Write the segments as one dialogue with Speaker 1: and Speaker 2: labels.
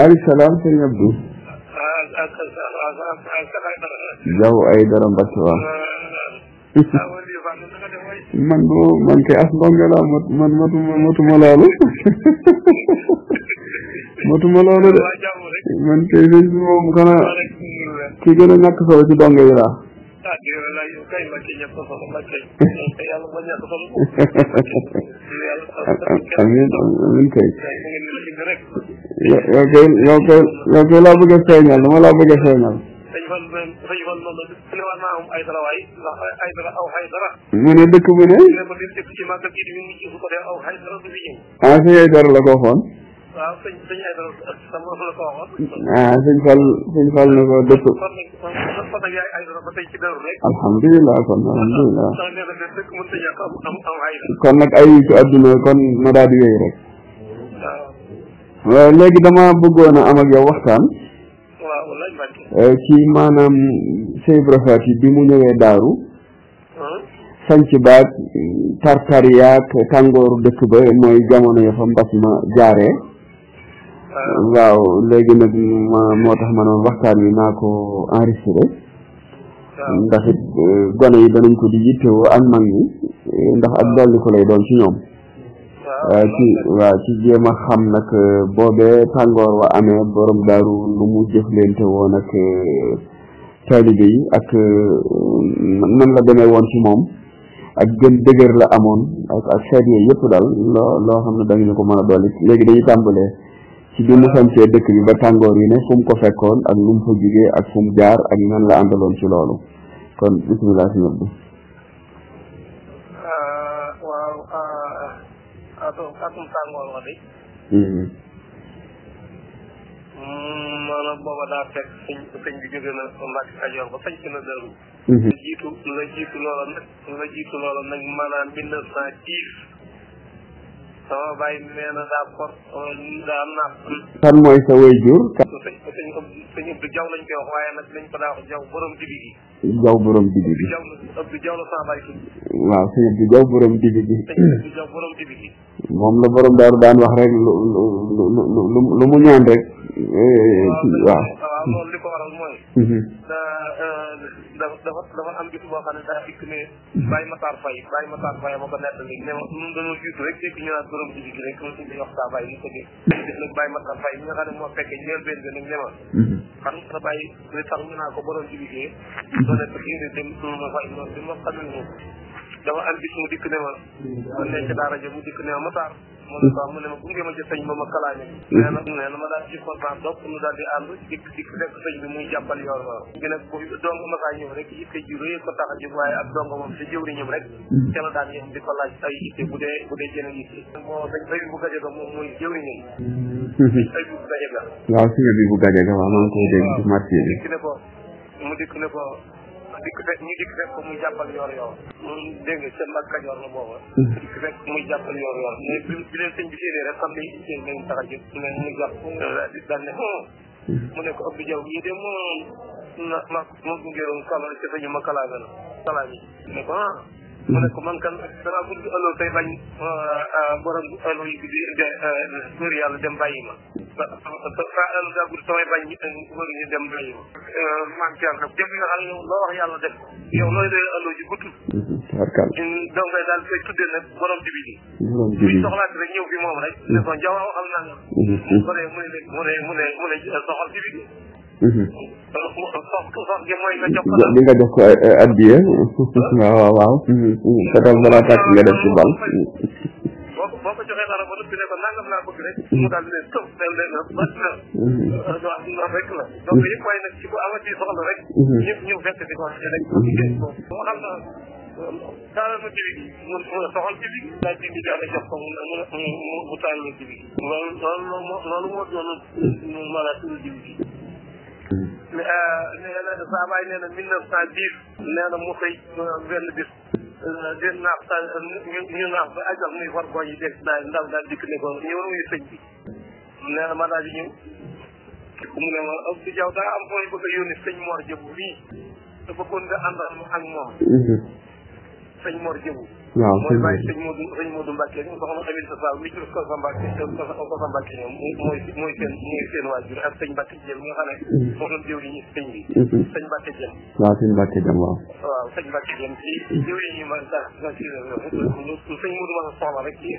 Speaker 1: alayhi salaam sëñ Abdou. Jaw ay dara Mbacke waaw. man kay as ndongo laa man matuma loolu. matuma loolu de. man kay sëñ bi moom xanaa ki gën a ñàkk solo ci dongo yi laa. amiin kay. yow kay laa bëgg a feeñal dama laa bëgg a feeñal. mu ne dëkk bu ne. ah sëñ ay dara la ko waxoon. ah sëñ Fall na ko dëkk. alhamdulilah kon alhamdulilah. kon nag ay ci àdduna kon ma daal di wéy rek. léegi dama bëggoon a am ak yow waxtaan. ci maanaam Cheikh Ibra Faty bi mu ñëwee daaru. sanc baag tartar yaag tàngooru dëkk ba mooy jamono ya fa mbas ma jaaree. waaw léegi nag moo tax ma noon waxtaan wi naa ko enregistré. ndax it gone yi danañ ko di yittewoo ak mag ñi ndax ak dolli ko lay doon ci ñoom. ci jéem a xam nag boobee tàngoor wa amee borom daaru lu mu jëflante woon ak taalibe yi ak nan la demee woon ci moom ak gën dëgër la amoon ak xeet yooyu yëpp daal loo xam ne dañu ko mën a dolli léegi dañuy tàmbalee ci bi mu sancee dëkk bi ba tàngoor yi ne fu mu ko fekkoon ak lu mu fa jugee ak fu mu jaar ak nan la àndaloon ci loolu kon bismillah si ñëpp bi
Speaker 2: atum tàngoor wa de maanaam booba daa fekk sëñ bi jóge na Mbàkke Kajoor ba sañ na Daaru la jiitu loola nag maanaam 1910 sama bàyyi nee na daa naaf
Speaker 1: kan mooy sa waajur
Speaker 2: sëñ Abdou Jaw lañ koy wax waaye nag lañ ko daa wax Jaw borom dibi gi
Speaker 1: Jaw borom dibi gi
Speaker 2: Abdou Jaw la sama bàyyi
Speaker 1: waaw sëñ Abdou Jaw borom dibi gi
Speaker 2: Jaw borom dibi gi
Speaker 1: moom la borom daaru daan wax rek lu mu ñaan rek waaw
Speaker 2: loolu li ko waral mooy dafa am bis boo xam ne daa dikk ne Baye Matar Faye ma ko nettali ne ma ñun dañoo jiitu rek dégg ñu naan borom dibi gi rek ñu di wax saa Baye ñu ko dégg def nag Baye Matar Faye mi nga xam ne moo fekkee njëlbeen bi nag ne ma xam nga Baye li tax ñu naa ko borom dibi gi doo nekk kii ne dem ma fay noonu di ma xamul moom dafa am bis mu dikk ne ma nekk daara ja mu dikk ne ma Matar mu ne ma gunge ma ci sëñ ba ma kalaañe nee na ma daal ci kontaan dopp ñu daal di ànd dikk fekk sëñ bi muy jàppal yoor waaw gi nag bu donga ma saa ñëw rek yitte ju rëy ko tax a jóg waaye ak donga moom si jëwriñam rek ca la daan yem di ko laaj ay yitte bu dee jeneen yitte moo dañ bay bu gajaga moom mooy jëwriñam ay bu gajaga
Speaker 1: waaw si bi bu gajaga waaw maa ngi koy dégg ci marché bi
Speaker 2: dikk ne ko ñu dikk fekk ko muy jàppal yoor dégg nga seen mag Kajoor la booba dikk fekk muy jàppal yoor mais bi leen sëñ bi séenee rek xam ne seen lañ tax a jóg ne ñu jàpp daan ne mu ne ko Abdou Diaw ñii de moom ma gungeeroon kala ci sañu ma kalaaga la kalaami ne ko mu ne ko man kan danaa gudd ëllëg tey bañ borom ëllëg yi di góor yàlla dem bàyyi ma ëllëg daa gudd samay bañ góor ñu dem bàyyi ma man ci yàlla jëm nga xam ne loo wax yàlla def yow looy dee ëllëg ji gudd donc ngay daal koy tuddee nag borom dibi gi buñ soxlaati rek ñëw fi moom rek ne ko Jaw waxal naa nga ko dee mu ne soxal dibi gi sox gi mooy nga jox ko
Speaker 1: li nga jox ko addiya waaw fetal balaa tàkk nga def ci bal
Speaker 2: boo ko joxee dara ba noppi ne ko nangam laa bëgg rek mu daal ne tëf del de na bas na waaw rek la donc yëpp waaye nag ci bu amati soxla rek ñëpp ñëw fekk di ko rek moo xam na taalal ma jibi gi mu soxal jibi gi daa dindi daal jox ko mu taal ma jibi gi loolu moo doon maanaam suñu jibi gi nee na saa baay nee na 1910 nee na mu xëy benn bis di naax sa ñu naax ba ajal muy war boo yi dégg daal ndaw daal dikk ne ko ñëwal muy sëñ bi nee na ma daal di ñëw mu ne ma Abdou Diaw daa am fooy bëgg a yónni sëñ Mor Jëbu bii te bëggoon nga àndal ak moom sëñ Mor Jëbu
Speaker 1: waaw
Speaker 2: mooy bàyyi sëñ Modou Mbacke ñu ko xam Aminata Fall mi jur ko sa Mbacke ko sa Mbacke ñoom mooy seen waajur ak sëñ Mbacke Dieng mi nga xam ne moo doon jëwri ñi sëñ bi sëñ Mbacke Dieng
Speaker 1: waaw sëñ Mbacke Dieng waaw
Speaker 2: sëñ Mbacke Dieng ci jëwri ñi ma tax sëñ Modou ma soxla rek ci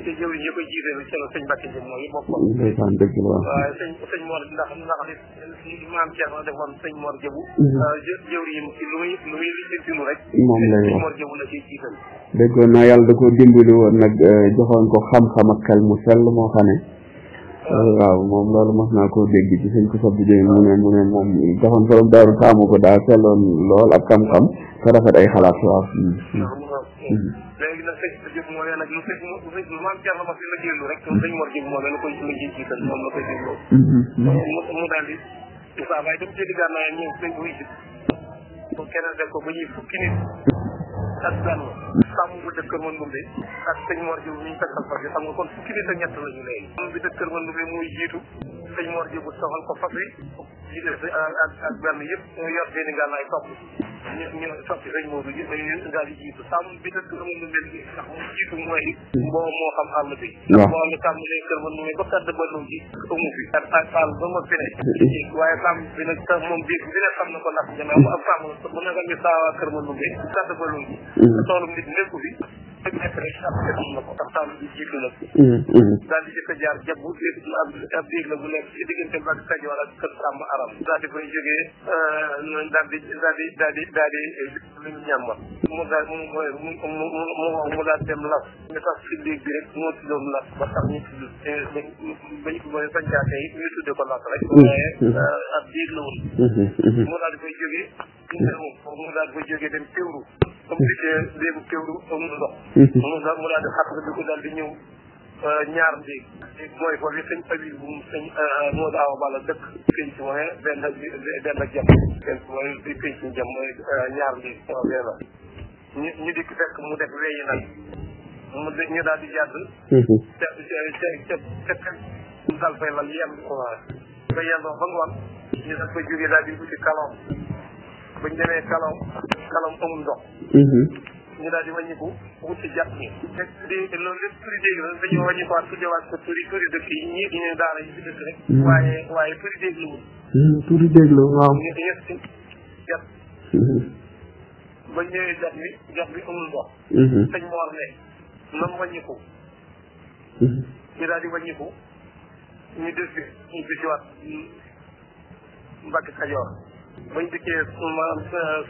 Speaker 2: ci jëwri ñi koy jiite ci sëñ Mbacke Dieng mooy bokk
Speaker 1: ndeysaan dëgg la
Speaker 2: waaw sëñ Mor ndax maam Thierno defoon sëñ Mor Jëbu jëwri yi ci lu muy lijjantinu rek
Speaker 1: moom lay
Speaker 2: sëñ
Speaker 1: wax
Speaker 2: Mor Jëbu la ciy jiital
Speaker 1: déggoon naa yàlla da ko dimbali woon nag joxoon ko xam-xam ak xel mu sell moo xam ne waaw moom loolu mos naa koo dégg ci sëñ ko sabbi jëy mu ne moom joxoon borom daaru taamu ko daa selloon lool ak xam-xam te rafet ay xalaat waaw
Speaker 2: léegi nag sëñ Jëb moo ne nag lu maam Thierno ma fi la jëlu rek sëñ Mor Jëbu moo ne la koy la ciy jiital moom la koy dégloo mu daal di saa waaye dem ci diggaan naa ñëw sëñ buy gis ko keneen def ko ba ñuy fukki nit ak benn sàmm bu dëkk Kër Mandoumbe ak sëñ Mor Diop ñu takkal fas yi xam nga kon fukki nit ak ñett la ñu léegi sàmm bi dëkk Kër Mandoumbe muy jiitu sëñ Mor Diop soxal ko fas yi jiite ak benn yëpp yor seeni ngànnaay topp ñu soppi sëñ Modou ji daal di jiitu sàmm bi dëkk Kër Mandoumbe bi ndax mu jiitu mooy moo xam àll bi ndax moo la tàmbalee Kër Mandoumbe ba kàdd ba lu ji amu fi ak àll ba ma fi ne waaye sàmm bi nag moom bi ne xam na ko ndax gannaaw bu am sàmm bu nga mi saawaa Kër Mandoumbe kàdd ba lu ji toolum nit nekku fi nekk rek am na ko ndax sàmm bi jiitu nag daal di jëkk a jaar jabbu ab déeg la bu nekk ci diggante Mbacke Kajoor ak kër sàmm aram daal di koy jógee daal di lu ñu ñàmma mu daal mu daal dem las ñu tax ci déeg bi rek moo tuddoon las ba tax ñu tudd bañu ko mooy sañcaate yi ñu tudde ko las rek waaye ab déeg la woon mu daal di koy jógee mu daal di koy jógee dem Kéwru comme dikkee léegi Kéwru amul ndox mu daal di xat bi ko daal di ñëw ñaar ndéeg mooy foofu sëñ Habib bu sëñ moo daaw bala dëkk penc mooy benn ak jam mooy di penc jam mooy ñaar ndéeg foofee la ñu dikk fekk mu def weyi nag ñu daal di jàdd ca dal fay lal yem ba yendoo ba ngoon ñu daal koy jógee daal di wuti kalom bañ demee kalom amul ndox ñu daal di wàññiku wut ci jàpp ñi te loolu lépp turi dégg la dañoo wàññikuwaat su jëwaat ko turi dëkk yi ñii ñu daara yi ci dëkk rek waaye turi dégg la wut
Speaker 1: turi dégg la waaw
Speaker 2: ñett jàpp ba ñëwee jàpp bi amul ndox sëñ Mor ne nam wàññiku ñu daal di wàññiku ñu des bi ñu bisiwaat Mbacke Kajoor bañ dikkee maam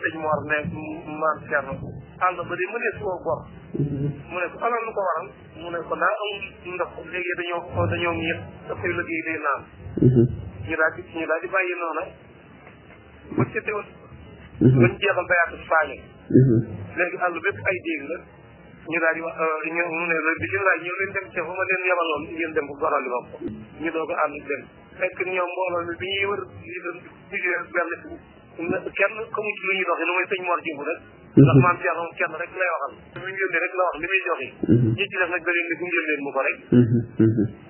Speaker 2: sëñ Mor ne maam Thierno àll ba de mu ne soo gor mu ne ko alal lu ko waral mu ne ko daa amul ndox léegi dañoo ñeet dafay liggéey day naan ñu daal di bàyyi noona ba ca teewul bañ jeexal bayaatu Faañe léegi àll bépp ay déeg la ñu daal di wax mu ne la bisimilah ñëw leen dem ca fa ma leen yabaloon ngeen dem ko gorali ma ko ñu doog a ànd dem fekk ñoom mbooloo mi bi ñuy wër benn kenn xamu ci lu ñuy doxee lu mooy sëñ Mor Jëbu rek ndax maam Thierno moom kenn rek lay waxal li muy yónnee rek la wax li muy joxe ñi ci def nag da leen ni gunge leen mu ko rek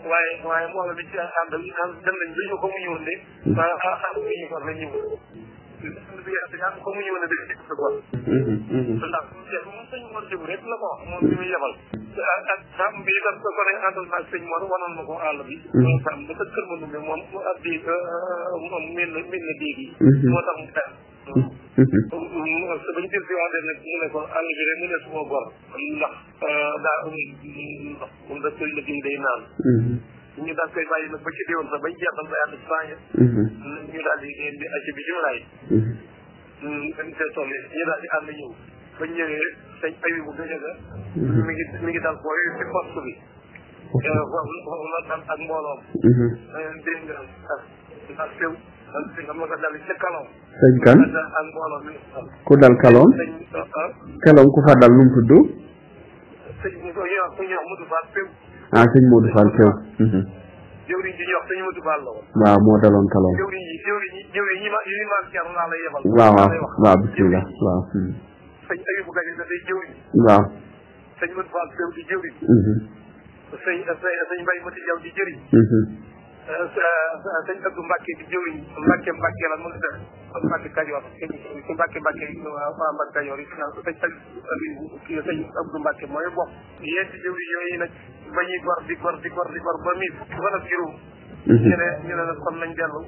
Speaker 2: waaye mbooloo mi ci ànd dem nañ dañu ko mu ñëwoon de ñu ko la ñëw ko mu ñëwoon ne dañ ko gor ndax moom sëñ Mor Jëbu rek la ko wax moom li muy yebal ak sam bi kat ko ne àndal naag sëñ Mor wanoon na ko àll bi sam ba kër Mandoumbe moom ab di moom min na déeg yi moo tax mu tax bañ jël si waatee nag mu ne ko àll bi rek mu ne suma gor ndax daa amul ndox moom da koy liggéey day naan ñu daal koy bàyyi nag ba ci déwoon sax bañ jeexal ba yàlla Faañe ñu daal di indi acci bi jimalaay dañ see toll ñu daal di ànd ñëw bañ ñëwee sëñ ayi bu gëjëga mi ngi dal booy ci poste bi foofu la dal ak mbooloom dégg nga ak tew nga ma ko dal ci kalom
Speaker 1: sëñ kan
Speaker 2: ak mbooloom mi
Speaker 1: ku dal kalom kalom ku fa dal nu mu tudd
Speaker 2: sëñ ko ñuy wax Modou Fall tew
Speaker 1: sëñ Modou Fall tew
Speaker 2: jëwriñ ji ñuy wax sëñ Modou Fall la woon
Speaker 1: waaw moo daloon kalom
Speaker 2: jëwriñ yi maam Thierno laa lay yebal
Speaker 1: waaw bismillah waaw
Speaker 2: sëñ Ayibou Gaye da day jëwriñ
Speaker 1: waaw
Speaker 2: sëñ Modou Fall tew di jëwriñ sëñ Mbaye Mati Diaw di jëriñ sëñ Abdou Mbacke di jëwriñ Mbacke la mu ngi def Mbacke Kajoor ci Mbacke waa Mbacke Kajoor yi sëñ Abdou Mbacke mooy bokk yéen ci jëwri yooyu nag ba ñuy gor ba mi fan ak juróom ñu ne nag kon nañ dellu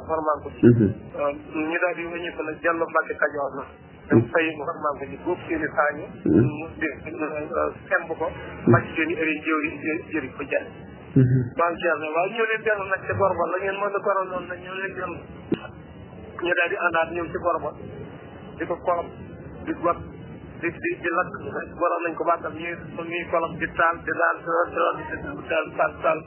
Speaker 2: formal ko ci ñu daal di wëññi ko nag dellu Mbacke Kajoor na dem fay formal ko ci góob seeni saañu semb ko màcc seeni ëri jëri ko jaay maam Thierno waaw ñëw leen dellu nag ca Borba la ngeen mën a koral noonu nag ñëw leen dellu ñu daal di àndaat ñëw ci Borba di ko kolom di got di lakk waroon nañ ko bàttal ñuy kolom di taal di daal taal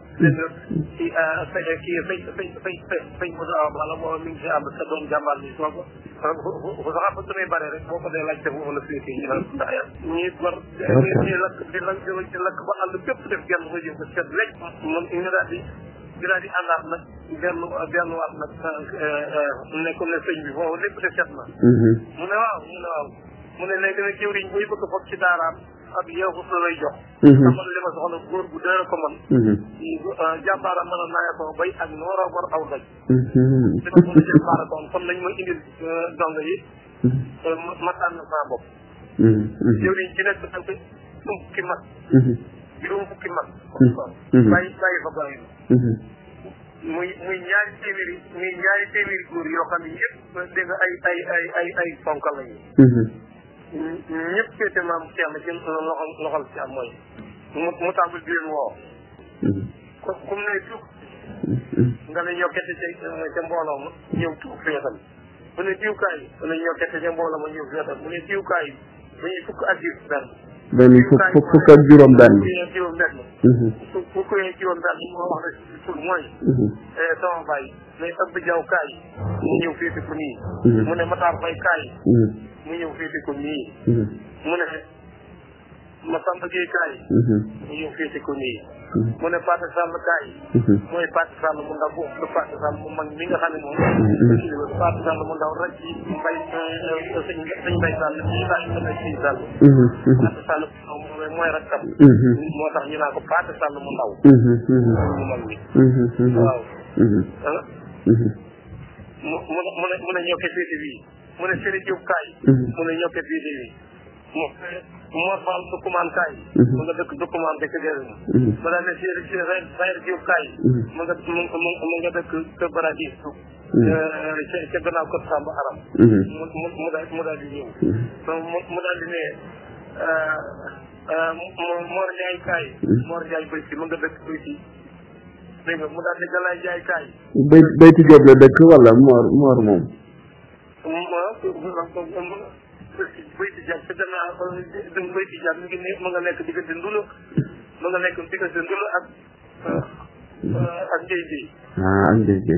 Speaker 2: sëñ Moussa wala booba mi ngi si ànd sa doom jàmbaar bi soo ko sax fa samay bare rek boo ko dee laaj def wala féete ñu naan ndaaya ñuy gor di lakk ba ànd bépp def genn ba jëm ko set rek ñu daal di àndaat nag delluwaat nag ne comme ne sëñ bi foofu lépp de set na mu ne waaw mu ne léegi nag jëwriñ buy bëgg foog ci daaraam ab yow ko la lay jox amal li ma soxla góor bu dee ko man jàmbaara mën a naye ko bay ak noora war aw daj li ma mën a jàmbaara koon kon nañ ma indil donga yi ma tànn saa bopp jëwriñ ci nekk da fukki mag juróom fukki mag bàyyi fa bàyyi muy ñaari téeméeri góor yoo xam ne ñëpp dégg nga ay fonkal lañu ñëpp féete maam Thierno ci loxol ci am mooy mu tàmbali di leen woo comme ne tuug nga ne ñokkete ca mbooloo ma ñëw tuug feetal mu ne diwkaay mu ne ñokkete ca mbooloo ma ñëw feetal mu ne diwkaay ba ñuy fukk ak benn
Speaker 1: fukk ak juróom benn
Speaker 2: fukk ak juróom benn moo wax ne tur mooy sama baay mais ëbb jaw kaay mu ñëw féete ko nii mu ne Matar Bay kaay mu ñëw féete ko nii mu ne Masamba Gueye kaay mu ñëw féete ko nii mu ne Pate Sall kaay mooy Pate Sall mu ndaw boobu du Pate Sall mu mag mi nga xam ne moom Pate Sall mu ndaw rek ci mbay sëñ Mbay Sall sëñ Sall Pate Sall mooy rakkam moo tax ñu naan ko Pate Sall mu ndaw mu mag mi waaw mu ne ñokke féete bii mu ne Sëriñ Diop kaay mu ne ñokke féete bii Mor Fall Dukumaan kaay mu nga dëkk Dukumaan dëkk gër mu daal ne Sëriñ Diop kaay mu nga dëkk Kër Baradi ca gannaaw Kër Samba Aram mu daal di ñëw mu daal di ne Mor Ndiaye kaay Mor Ndiaye bëy si mu nga dëkk bëy si dégg nga mu daal di Galaay Ndiaye kaay
Speaker 1: Bayti Diop la dëkk wala Mor moom
Speaker 2: Bayti Diop ca gannaaw Bayti Diop mi ngi ne ma nga nekk diggante Ndula ma nga nekk diggante Ndula ak Ndiaye bi
Speaker 1: ak Ndiaye bi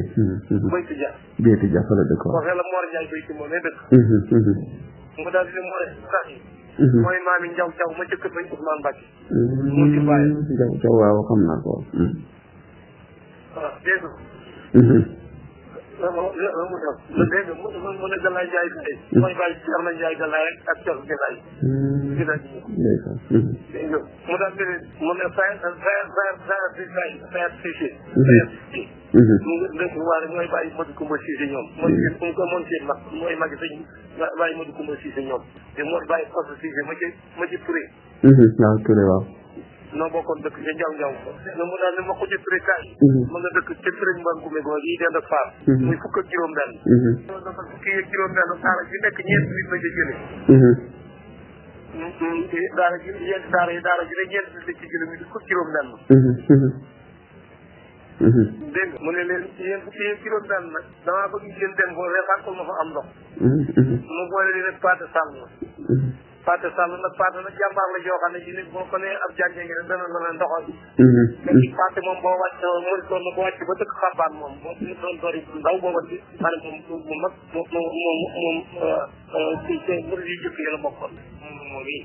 Speaker 2: Bayti Diop
Speaker 1: Bayti Diop fa la dëkk
Speaker 2: waxee la Mor Ndiaye Bayti moom ne dëkk mu daal di ne Mor kaay mooy maami Njaw Jaw ma jëkk bañ Ousmane Mbacke mu ci bàyyi
Speaker 1: Njaw Jaw waaw xam naa ko
Speaker 2: waaw dégg nga mu ne Galaay Njaay kay mooy bàyyi Cheikh na Njaay Galaay ak Cheikh Galaay dégg nga mu daal di mu ne waaye mooy bàyyi Modou Koumba Cissé ñoom moom seen mag mooy magi sëñ bàyyi Modou Koumba Cissé ñoom te mooy bàyyi Kosso Cissé ma ci Touré
Speaker 1: waaw Touré waaw
Speaker 2: noo bokkoon dëkk ca Njaw mu daal ne ma ko ci Touré kaay ma nga dëkk ca Touré Mbangume googu yi dend ak Faar muy fukk ak juróom benn dafa fukki ak juróom benn daara ji nekk ñeent nit la ca jële daara ji ne ñeent nit la ci jële muy fukk ak juróom benn dégg nga mu ne leen yéen fukki ak juróom benn nag damaa bëgg ngeen dem boo reefàkkul ma fa am ndox mu boole li nag Pate Sall Pate Sall nag Pate nag jàmbaar la joo xam ne ji nit boo ko nee ab jàngee ngi ne dana la ne ndoxal mais Pate moom boo wàcc mëri doon na ko wàcc ba dëkk xabaan moom boo doon dori ndaw booba di xane moom mu mag moom ci mëri yi jëkk yi la bokkoon moom yi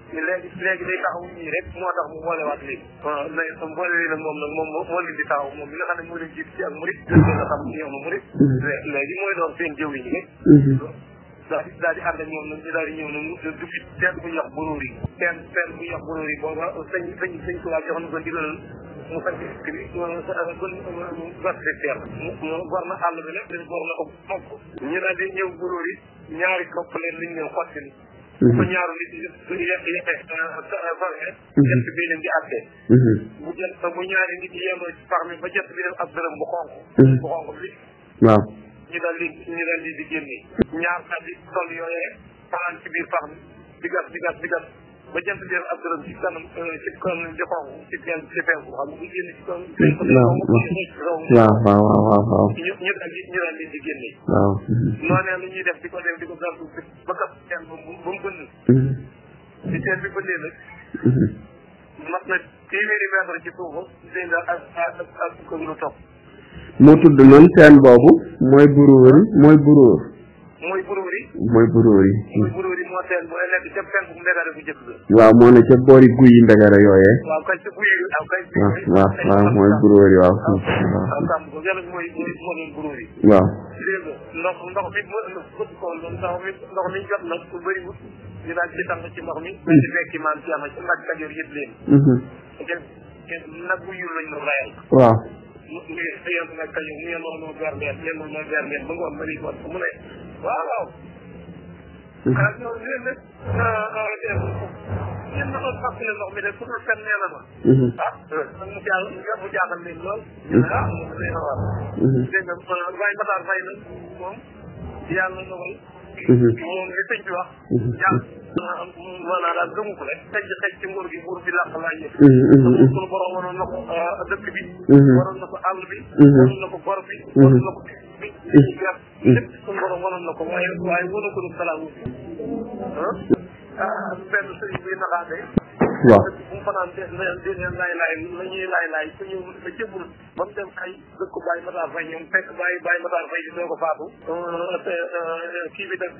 Speaker 2: léegi day taxaw ñii rek moo tax mu boolewaat léegi waaw boole lii nag moom moo leen di taxaw moom mi nga xam ne moo leen jiit ci ak murit nga xam ñëw na murit léegi mooy doon seen jëw yi rek daal di ànd ak ñoom nag ñu daal di ñëw nag dugg teen bu ñuy wax Boróor yi teen bu ñuy wax Boróor yi booba sëñ Tuubaa jox na ko ndigal mu sañ ci bi gerte teer mu gor na àll bi nag gor na ko mokk ñu daal di ñëw guróor yi ñaari kopp leen liñ leen xotti ni ba ñaaru nit jant bi leen di àttee bu ñaari nit yi yendoo ci pax mi ba jant bi dem ab dërëm bu xonq bi
Speaker 1: waaw
Speaker 2: ñu daal di génne ñaar daal di sol yooyee fanaan ci biir pax mi di gas ba jant bi ab dërëm ci kanam di xonq ci penku xam nga génne ci kaw
Speaker 1: waaw
Speaker 2: ñu daal di génne
Speaker 1: waaw
Speaker 2: noonee la ñuy def di ko gas ba gas teen ba mu bënn ci teen bi bënnee nag mat na téeméeri mètre ci suufu dégg nga ak ko lu topp
Speaker 1: moo tudd noonu teen boobu mooy buróor
Speaker 2: mooy buróor yi moo teen boo nekk ca penku mbegare bu jëkk
Speaker 1: waaw moo ne ca boori guy yi mbegare yooyee
Speaker 2: waaw kay ca guy
Speaker 1: waaw mooy buróor yi waaw
Speaker 2: sàmm ko yàlla mooy buróor yi
Speaker 1: waaw
Speaker 2: dégg nga ndox mi bëgg ko ndox mi jot nag ku bëriwul ñu daal ci tànk ci ndox mi di fekki maam ci ama ci mbaj kajoor yëpp leen nag bu yul lañ la rayal
Speaker 1: waaw
Speaker 2: mu yéen nag kajoor mu yéen noonu berndeel ba ngoon ma di ko mu ne waaw ñoo leen nag yéen na ko fàttali ndox mi de pour le fen nee na ma mu jaaxal leen lool dégg nga waaye Matar Faye nag moom yàlla dogal moom li sëñ bi wax maanaam daal gëmu ko rek xëj ci nguur gi nguur bi làq laa yëg suñu borom waroon na ko dëkk bi waroon na ko àll bi waroon na ko bor bi waroon na ko lépp suñu borom waroon na ko waaye wanu ko du salaamu benn sëriñ buy naxaate
Speaker 1: waaw
Speaker 2: bu mu fanaan di leen laay su ñëw ba jëbbul ba mu dem ay dëkk Baye Matar Faye ñoom fekk Baye Matar Faye di doo ko faatu kii bi def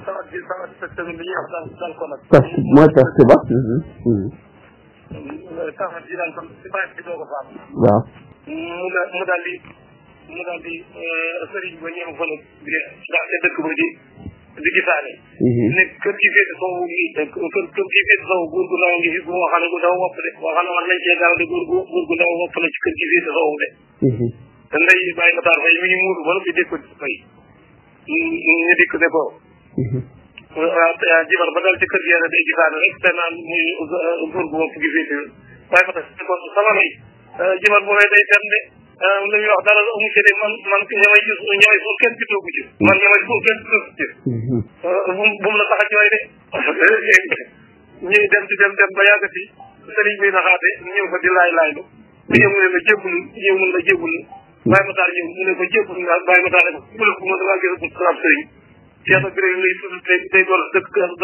Speaker 2: tawat bi ñuy wax dal ko nag
Speaker 1: mooy peste ba
Speaker 2: tawat ji dal ko si Baye bi doo ko faatu
Speaker 1: waaw
Speaker 2: mu daal di sëriñ ba ñëw fa nag ndax te dëkk ba di gisaane ne kër gi féete soowu gi kër gi féete soowu góor gu ndaw ngi fi boo xam ne gu ndaw wopp de boo xam ne war nañ cee gaaw de góor gu ndaw wopp na ci kër gi féete soowu de te ndey Baye Matar Faye mi ngi muuru ba noppi dégg ko fay ñu dikk ne ko jibar ba dal ci kër gi yàlla day gisaane rek te naan muy góor gu wopp gi féete Baye Matar ko sama lay jibar boobee day dem de lu ñuy wax dara amu ci de man ñamay suuf kenn ci toogu ci man ñamay suuf kenn ci toogu ci bu mu la tax a jooy de ñuy dem ba yàggati sëriñ bi naxaate ñëw fa di laay lu ñëw mu ne la jébbul ñëw mun la jébbul Baye Matar ñëw mu ne ko jébbul nga Baye Matar ne ko bu la ko mën damaa gis bu salaam sëriñ Cheikh Ibrahima lay tudd day doon dëkk gasu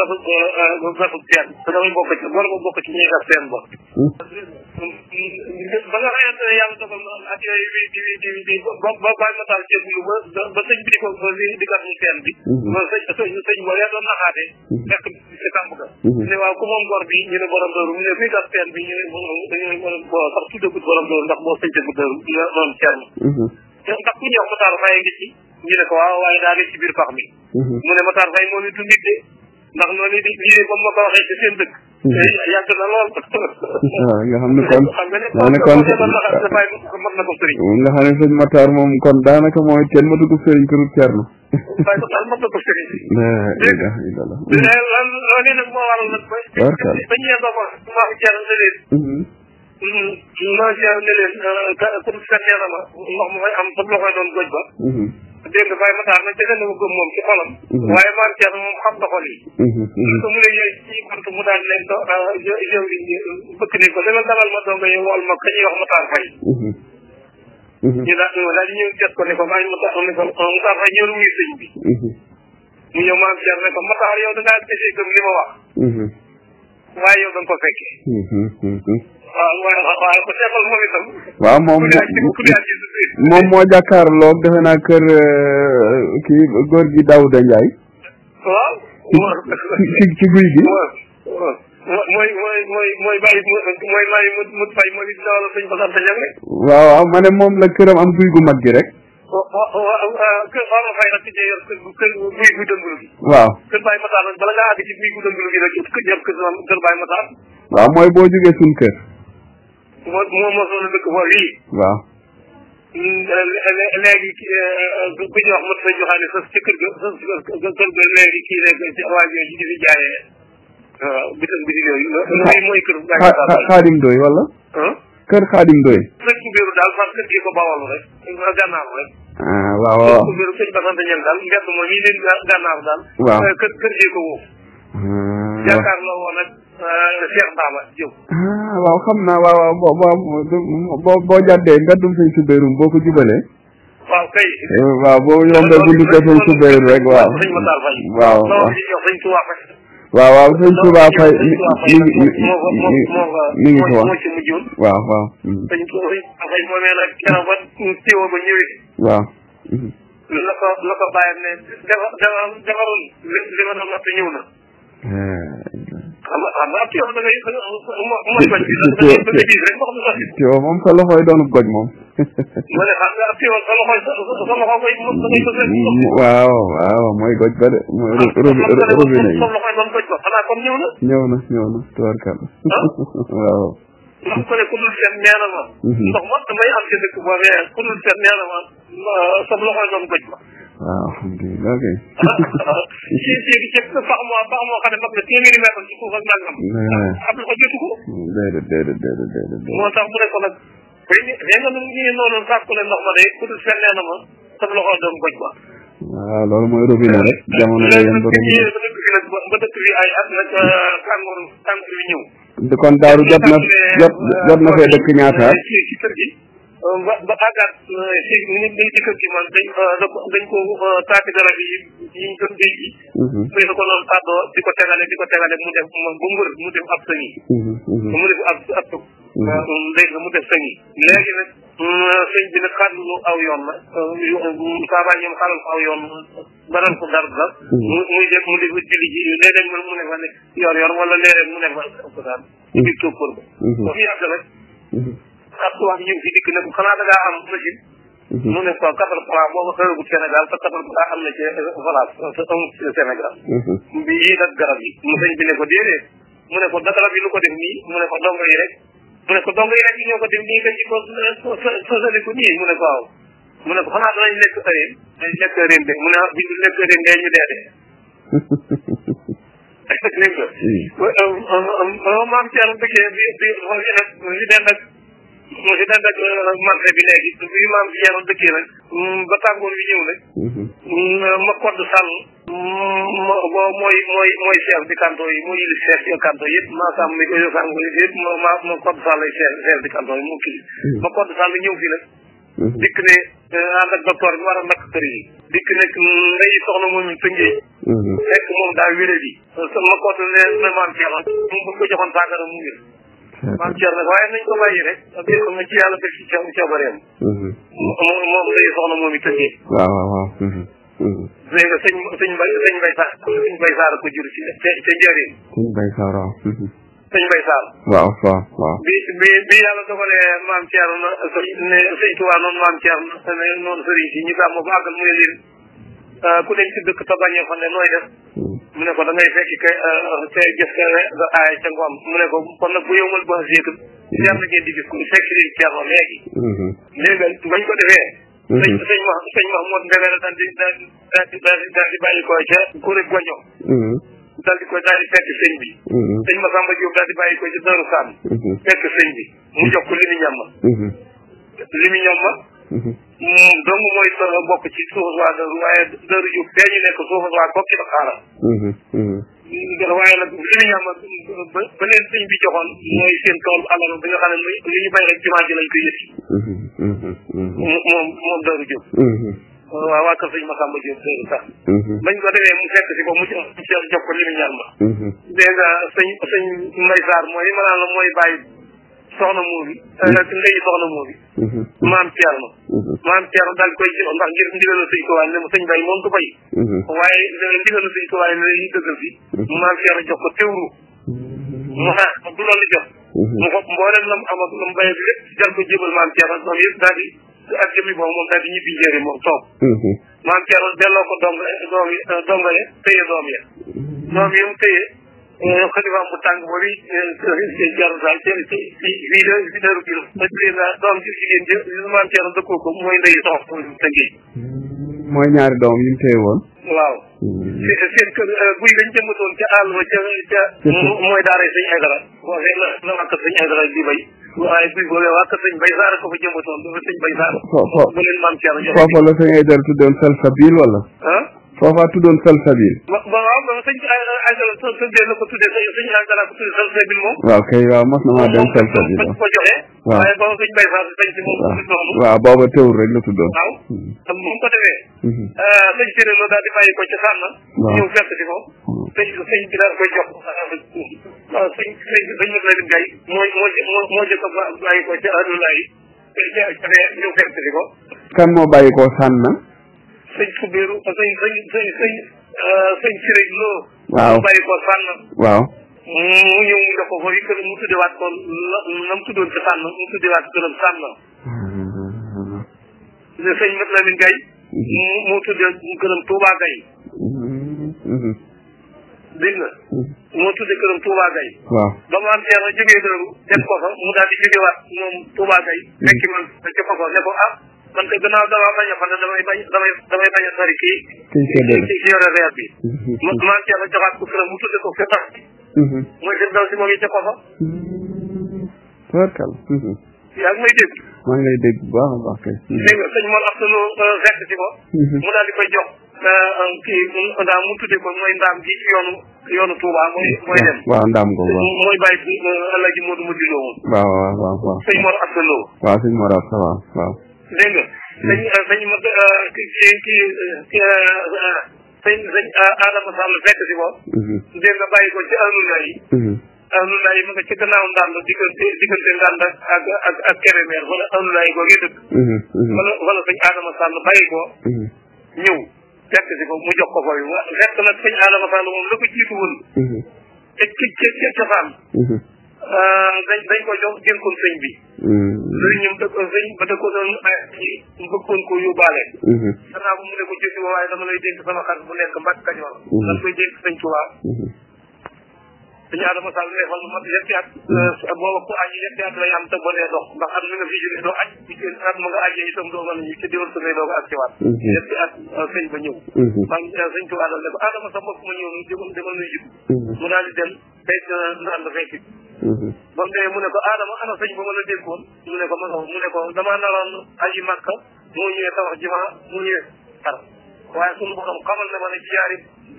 Speaker 2: teen te damay bokk ci war ma bokk ci ñuy gas teen ba ba nga xamante ne yàlla dogal na ak yooyu di ba Baye Matar jébbulu ba sëñ bi di ko di gas mu teen bi sëñ boolee doon naxaate fekk ci kàmb ga ne waaw ku moom gor bi ñu ne borom dëru mu ne kuy gas teen bi ñu ne sax tuddagut borom dëru ndax moo sëñ bu dëru doon teen ndax ku ñëw Matar Faye ngi ci ñu ne ko waaw waaye daa nekk ci biir pax mi mu ne Matar Faye moom it du nit de ndax noonu it lii comme ma ko waxee ci seen dëkk yàgg na lool
Speaker 1: nga xam ne kon
Speaker 2: mat na ko sëriñ
Speaker 1: nga xam ne sëñ Matar moom kon daanaka mooy kenn matu ko sëriñ këru Cerno
Speaker 2: Baye Matar mat na ko sëriñ loolu nag moo waral nag ba ñu yendoo ko maa ko Cerno ne leen maa ne leen comme fen nee na ma ndox ma fay am sa loxoy doon goj ba dégg nga Baye Matar nag defe na ko gëm moom ci xolam waaye maam Thierno moom xam na xol yi ko mu ne yooyu ci bant mu daal leen ko yow bëkk ni ko dama dalal ma donga yow wol ma ka ñuy wax Matar Faye ñu daal di ñëw seet ko ne ko Baye Matar ne ko Matar Faye ñëw wuyu sëñ bi mu ñëw maam Thierno ne ko Matar yow da ngaa desee gëm li ma wax waaye yow da nga ko fekkee waaw ko seetal moom itam
Speaker 1: waaw moom moo jàkkaarloo defe naa kër kii góor gi Daouda Ndiaye
Speaker 2: waaw
Speaker 1: ci guy gi
Speaker 2: mooy bàyyi mu fay moo di dawal sëñ Basar Dañang rek
Speaker 1: waaw ma ne moom la këram am guy gu mag gi rek
Speaker 2: kër Fama Faye nag ci yor kër guy gu dëngul gi
Speaker 1: waaw
Speaker 2: kër Baye Matar nag bala ngaa àgg ci guy gu dëngul gi rek jëm kër Baye Matar
Speaker 1: waaw mooy boo jógee suñ kër
Speaker 2: moo mosoon a dëkk foofu yi.
Speaker 1: waaw.
Speaker 2: léegi ku ñu wax mot sa joxaane sës ci kër ga léegi kii nekk ci waa jooju di fi jaayee bitig yooyu mooy kër
Speaker 1: Xaadim Ndoy wala kër Xaadim Ndoy
Speaker 2: sëñ Kubéeru daal parce que kii ko bawalu rek gànnaaru rek
Speaker 1: waaw waaw
Speaker 2: sëñ Kubéeru sëñ Basante ñen daal mbedd moom yi leen gànnaaru daal
Speaker 1: waaw
Speaker 2: kër jee ko woo yaakaar la woon nag Cheikh Baba Diop
Speaker 1: waaw xam naa waaw boo jàddee mbeddum sëñ Kubéeru boo ko jubalee
Speaker 2: waaw kay
Speaker 1: waaw boo yombee bundu ko sëñ Kubéeru rek waaw waaw waaw sëñ Touba Faye mi ngi ci woon waaw waaw
Speaker 2: sëñ Touba Faye moomee nag keroog ba téewa ba ñëwee
Speaker 1: waaw
Speaker 2: la ko bàyyam ne defarul li ma doon natt ñëw na xam nga ab téewa da ngay mooy goj bi da ngay gis rek boo xam ne
Speaker 1: téewa moom sa loxoy doonub goj moom
Speaker 2: ma ne xam nga ab téewa sa loxoy da ngay
Speaker 1: waaw waaw mooy goj ba de mooy robinet yi
Speaker 2: sa loxoy doon goj ba xanaa kon ñëw
Speaker 1: na tubarkalla waaw
Speaker 2: ndax ko ne ku dul seet nee na ma ndox ma damay am ci dëkk boobee ku dul seet nee na ma sa loxoy doon goj ba
Speaker 1: waaw alhamdulilah kay
Speaker 2: ci fax moo xam ne mag na téeméeri mètre ci suuf ak nangam xam na ko jotu ko
Speaker 1: déedéet
Speaker 2: moo tax mu ne ko nag xëy nga ñu noonu sàkku ne ndox ma de ku dul seet nee na ma sa loxoy doon goj ba
Speaker 1: waaw loolu mooy robinet rek jamono la yem ba robinet
Speaker 2: ba dëkk bi ay at nag tàngoor bi ñëw
Speaker 1: kon daaru jot na fee dëkk ñaata
Speaker 2: ci kër gi ba àggaat si ni ci kër gi man dañ ko taati garab yi ñu doon béy ji muy da ko noonu tàddoo di ko tegale mu def ba mbër mu def ab sëñ yi mu def ab tëb léegi mu def sëñ yi léegi nag sëñ bi nag xaarlu aw yoon la saaba ñoom xaaral ko aw yoon baral ko dara dara muy def mu def julli ji léeg-léeg mu ne fa ne yor wala léeg-léeg mu ne fa ko daal ci biir tóppër ba ba fi yàgg rek ak wax ñëw fi dikk ne ko xanaa da ngaa am machine mu ne ko 4 pla boo ko xëragut Sénégal te 4 pla am na ci valage te amul ci Sénégal bi yii nag garab yi mu sëñ bi ne ko déedéet mu ne ko da garab yi lu ko def nii mu ne ko dongo yi rek mu ne ko dongo yi rek ñoo ko def nii nga ci ko sosaliku nii mu ne ko waaw mu ne ko xanaa danañ lekk ërin de mu ne bi ñu lekk ërin dee ñu dee de maam Thierno dëkkee bi ñu den nag marché bi léegi bi maam Thierno dëkkee nag ba tàngoor bi ñëw nag ma kodd sàll mooy chef di canton yi mooy yilif chef ci canton yëpp maa sàmm mi ko yosang yëpp ma kodd sàll chef di canton yi moo kii ma kodd sàll ñëw fi nag dikk ne ànd ak docteur bi war a nakk kër yi dikk nag ngay soxna moom ñu tëngee fekk moom daa wéré bi ma kodd ne maam Thierno moom bu ko joxoon saagara mu wér maam Thierno nag waaye nañ ko bàyyi rek bi xam ne ci yàlla def ci coobareem moom day soxna moom i tëngee
Speaker 1: waaw
Speaker 2: dégg nga sëñ Bay Saar ko jur ci te njëriñ
Speaker 1: sëñ Bay Saar waaw
Speaker 2: sëñ Bay Saar
Speaker 1: waaw
Speaker 2: bi yàlla dogalee maam Thierno na ne sëñ Tuubaa noonu maam Thierno ne noonu sëriñ si ñu gàmm ba àggal mu ne leen ku dem ci dëkk te bañee fa ne nooy def mu ne ko da ngay fekk te jëf ka aay ca ngoon mu ne ko kon nag bu yowmal ba yëkk jar na ngeen di gis ko fekk leen Thierno léegi léegi bañ ko defee sëñ Mahmoud Mbegere daal di bàyyi ko ca kuréel goño daal di fekk sëñ bi sëñ Massamba Diop daal di bàyyi ko ci Daaru Saan fekk sëñ bi mu jox ko limi ñamma donc mooy bokk ci suufas waa Daaru waaye Daaru Diop fee ñu nekk suufas waa kokki da xaaral waaye nag limi ñamma ba leen sëñ bi joxoon mooy seen tool alal bi nga xam ne li ñu bay rek jumaa ji lañ koy yëtti moom Daaru Diop waaw waa kër sëñ Massamba Diop Daaru Saan bañ ko demee mu fekk si ko mu jox ko limi ñamma dégg nga sëñ Mbay Saar mooy ma naan la mooy bàyyi soxna moomi ndey soxna moomi maam Thierno daal koy jox ndax ngir ndigalu sëñ Tuubaa ne sëñ Bay moom du bay waaye ndigalu sëñ Tuubaa ne ñu dëggal fi maam Thierno jox ko teewru mu xaar du loolu jox mu xob mboolem lam am ak lam bayee bi lépp jar ko jébal maam Thierno doom yëpp daal di ak jëmi boobu moom daal di ñibbi njëri moom toog maam Thierno delloo ko donga ya téye doom ya mu téye xalifaam bu tàng boobu jaru daal vidéo bi ba doom ji jigéen ji maam Thierno dëkkoo ko mooy ndeyu soxna tëngee
Speaker 1: mooy ñaari doom yi mu téye woon
Speaker 2: waaw seen kër guy lañ jëmbatoon ca àll ba ca mooy daara sëñ Aydara boobee la wàkk sëñ Aydara di bay waaye guy boobee wàkk sëñ Bay Saar ko fa jëmbatoon dafa sëñ Bay Saar bu leen maam Thierno joxe
Speaker 1: foofa la sëñ Aydara tuddoon Salsabil wala foofa tuddoon Salsabil
Speaker 2: waaw ba sëñ Aydara tuddee na ko tuddee sëñ Aydara ko tuddee Salsabil moom
Speaker 1: waaw kay waaw mos na maa dem Salsabil
Speaker 2: ko joxe waaye booba sëñ Bay Saar sëñ si moom
Speaker 1: waaw booba teewul rek la tuddoon
Speaker 2: waaw moom ko defee sëñ Siré Lo daal di bàyyi ko ci sànn ñëw fekk si ko sëñ bi daal koy jox waaw sëñ mët la dim gay moo jëkk a bàyyi ko ci adulaay ñëw fekk si ko
Speaker 1: kan moo bàyyi ko sànn
Speaker 2: sëñ Kubéeru sëñ Siré Lo
Speaker 1: waaw
Speaker 2: bàyyi ko sànn
Speaker 1: waaw
Speaker 2: mu ñëw mu jox ko foofu kër mu tuddewaat ko na mu tuddoon ci sànn mu tuddewaat këram sànn sëñ mët la dim gay mu tuddee këram Touba Gaye dégg nga moo tuddee këram Touba Gaye
Speaker 1: waaw
Speaker 2: ba mu am Thierno jógee dëru dem ko fa mu daal di jógewaat moom Touba Gaye fekki man ca ko ne ko man te gannaaw damaa bañ a fan damay bañ a sori kii yore reer bi maam Thierno joxaat ko këram mu tuddee ko fi tax mooy dem daw si moom yi ca ko fa
Speaker 1: tubarkal
Speaker 2: yaa ngi may dégg
Speaker 1: maa ngi lay dégg bu baax a baax kay
Speaker 2: dégg nga sëñ Mor Abdou Lo fekk si ko mu daal di koy jox kii ndaam mu tuddee ko mooy ndaam ji yoonu Touba mooy dem
Speaker 1: waaw ndaam ko waaw
Speaker 2: mooy bàyyi bi Alaaji Modou Modou Lo woon
Speaker 1: waaw
Speaker 2: sëñ Mor Abdou Lo
Speaker 1: waaw sëñ Mor Abdou waaw
Speaker 2: dégg nga sëñ Adama Sall fekk si ko dégg nga bàyyi ko ci alulaay yi alulaay yi ma nga ci gannaaw ndànd diggante ndànd ak Kébémer wala alulaay yi googee dëkk wala sëñ Adama Sall bàyyi ko ñëw fekk si ko mu jox ko foofu fekk nag sëñ Adama Sall moom la ko jiitu woon ca cosaan dañ ko jox dénkoon sëñ bi ñoom sëñ ba da ko doon bëggoon ko yóbbaale danaa ko mu ne ko jësi waaye dama lay dénk sama xarit bu nekk Mbàkke Kajoor dañ koy dénk sëñ Tuubaa sëñ Adama Sall ne fan mat yetti at booba ku aji yetti at lay am te ba dee dox ndax at mi nga fi jóge doo aj at ma nga ajee itam doo mën ñu ci déwal sa ngay doo ko ak ci waat yetti at sëñ ba ñëw man sëñ Tuubaa dal ne ko Adama sa bopp ma ñëw ni demal nuy jib mu daal di dem fekk ndànd fekk ba mu demee mu ne ko Adama ana sëñ ba ma la dénkoon mu ne ko mu ne ko damaa naroon aji Makka moo ñëwee tabax juma mu ñëwee xar waaye suñu borom xamal ne ma ne jaari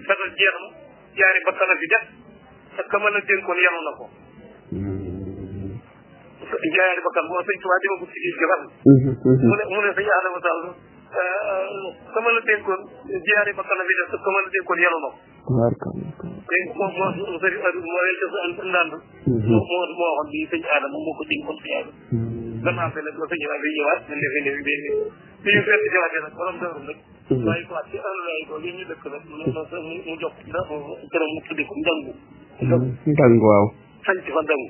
Speaker 2: fetal jeex na jaari bakkana fi def te ka ma la dénkoon yanu na ko jaari bakkan boo sëñ Tuubaa dima ko si gis gëfal mu ne sëñ Adama Sall ka ma la dénkoon jaari bakkana fi def te ka ma la dénkoon yanu na ko dégg nga moo sëri moo lay jox ndànd moo waxoon bi sëñ Adama moo ko dénkoon sëñ Adama gannaaw bi nag sëñ Adama day ñëwaat ne defe ne bi bi ñu fekk ñëwaatee nag borom dëru nag bàyyi ko waat ci alulaay ko li ñu dëkk nag mu jox këram mu tuddi ko ndangu
Speaker 1: waaw
Speaker 2: sañ ci fa ndangu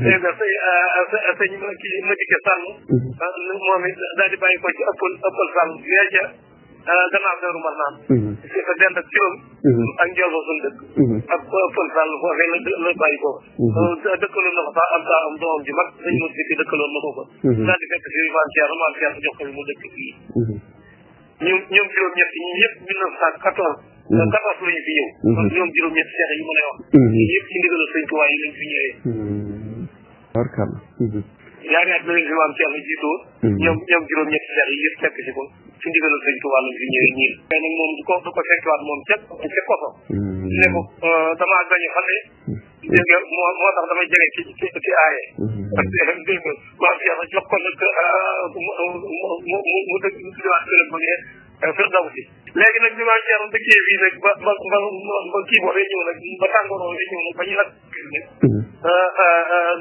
Speaker 2: dégg nga sëñ kii ma dikke sànn moom it daal di bàyyi ko ci ëppal sànn lee ca gannaaw Daaru Marnaan si fa dend ak juróom ak njool fa suñ dëkk ak pël sàll foofee la bàyyi ko dëkkaloon na ko sax am doomam ji mag dañ mo dikki dëkkaloon na ko ko daal di fekk si maam Thierno jox ko mu dëkk fii ñoom juróom-ñett ñi ñëpp 1914 14 lañu fi ñëw ñoom juróom-ñett seex yi ma lay wax yëpp ci ndigalal sëñ Tuubaa yi lañ fi ñëwee
Speaker 1: barkalla
Speaker 2: ñaari at la leen fi maam Thierno jiitoo ñoom juróom-ñett seex yi yëpp fekk si ko ci ndigalal sëñ Tuubaa lañ fi ñëwee ñii mais nag moom du ko fekkiwaat moom ca koso ne ko damaa gañe xale dégg nga moo tax damay jege ci aaye parce que dégg nga maam Thierno jox ko nag mu dëgg mu tuddiwaat këram ba ngeen Firdawsi léegi nag bi maam Thierno dëkkee fii nag ba kii boo day ñëw nag ba tàngooroo day ñëw nag ba ñu nag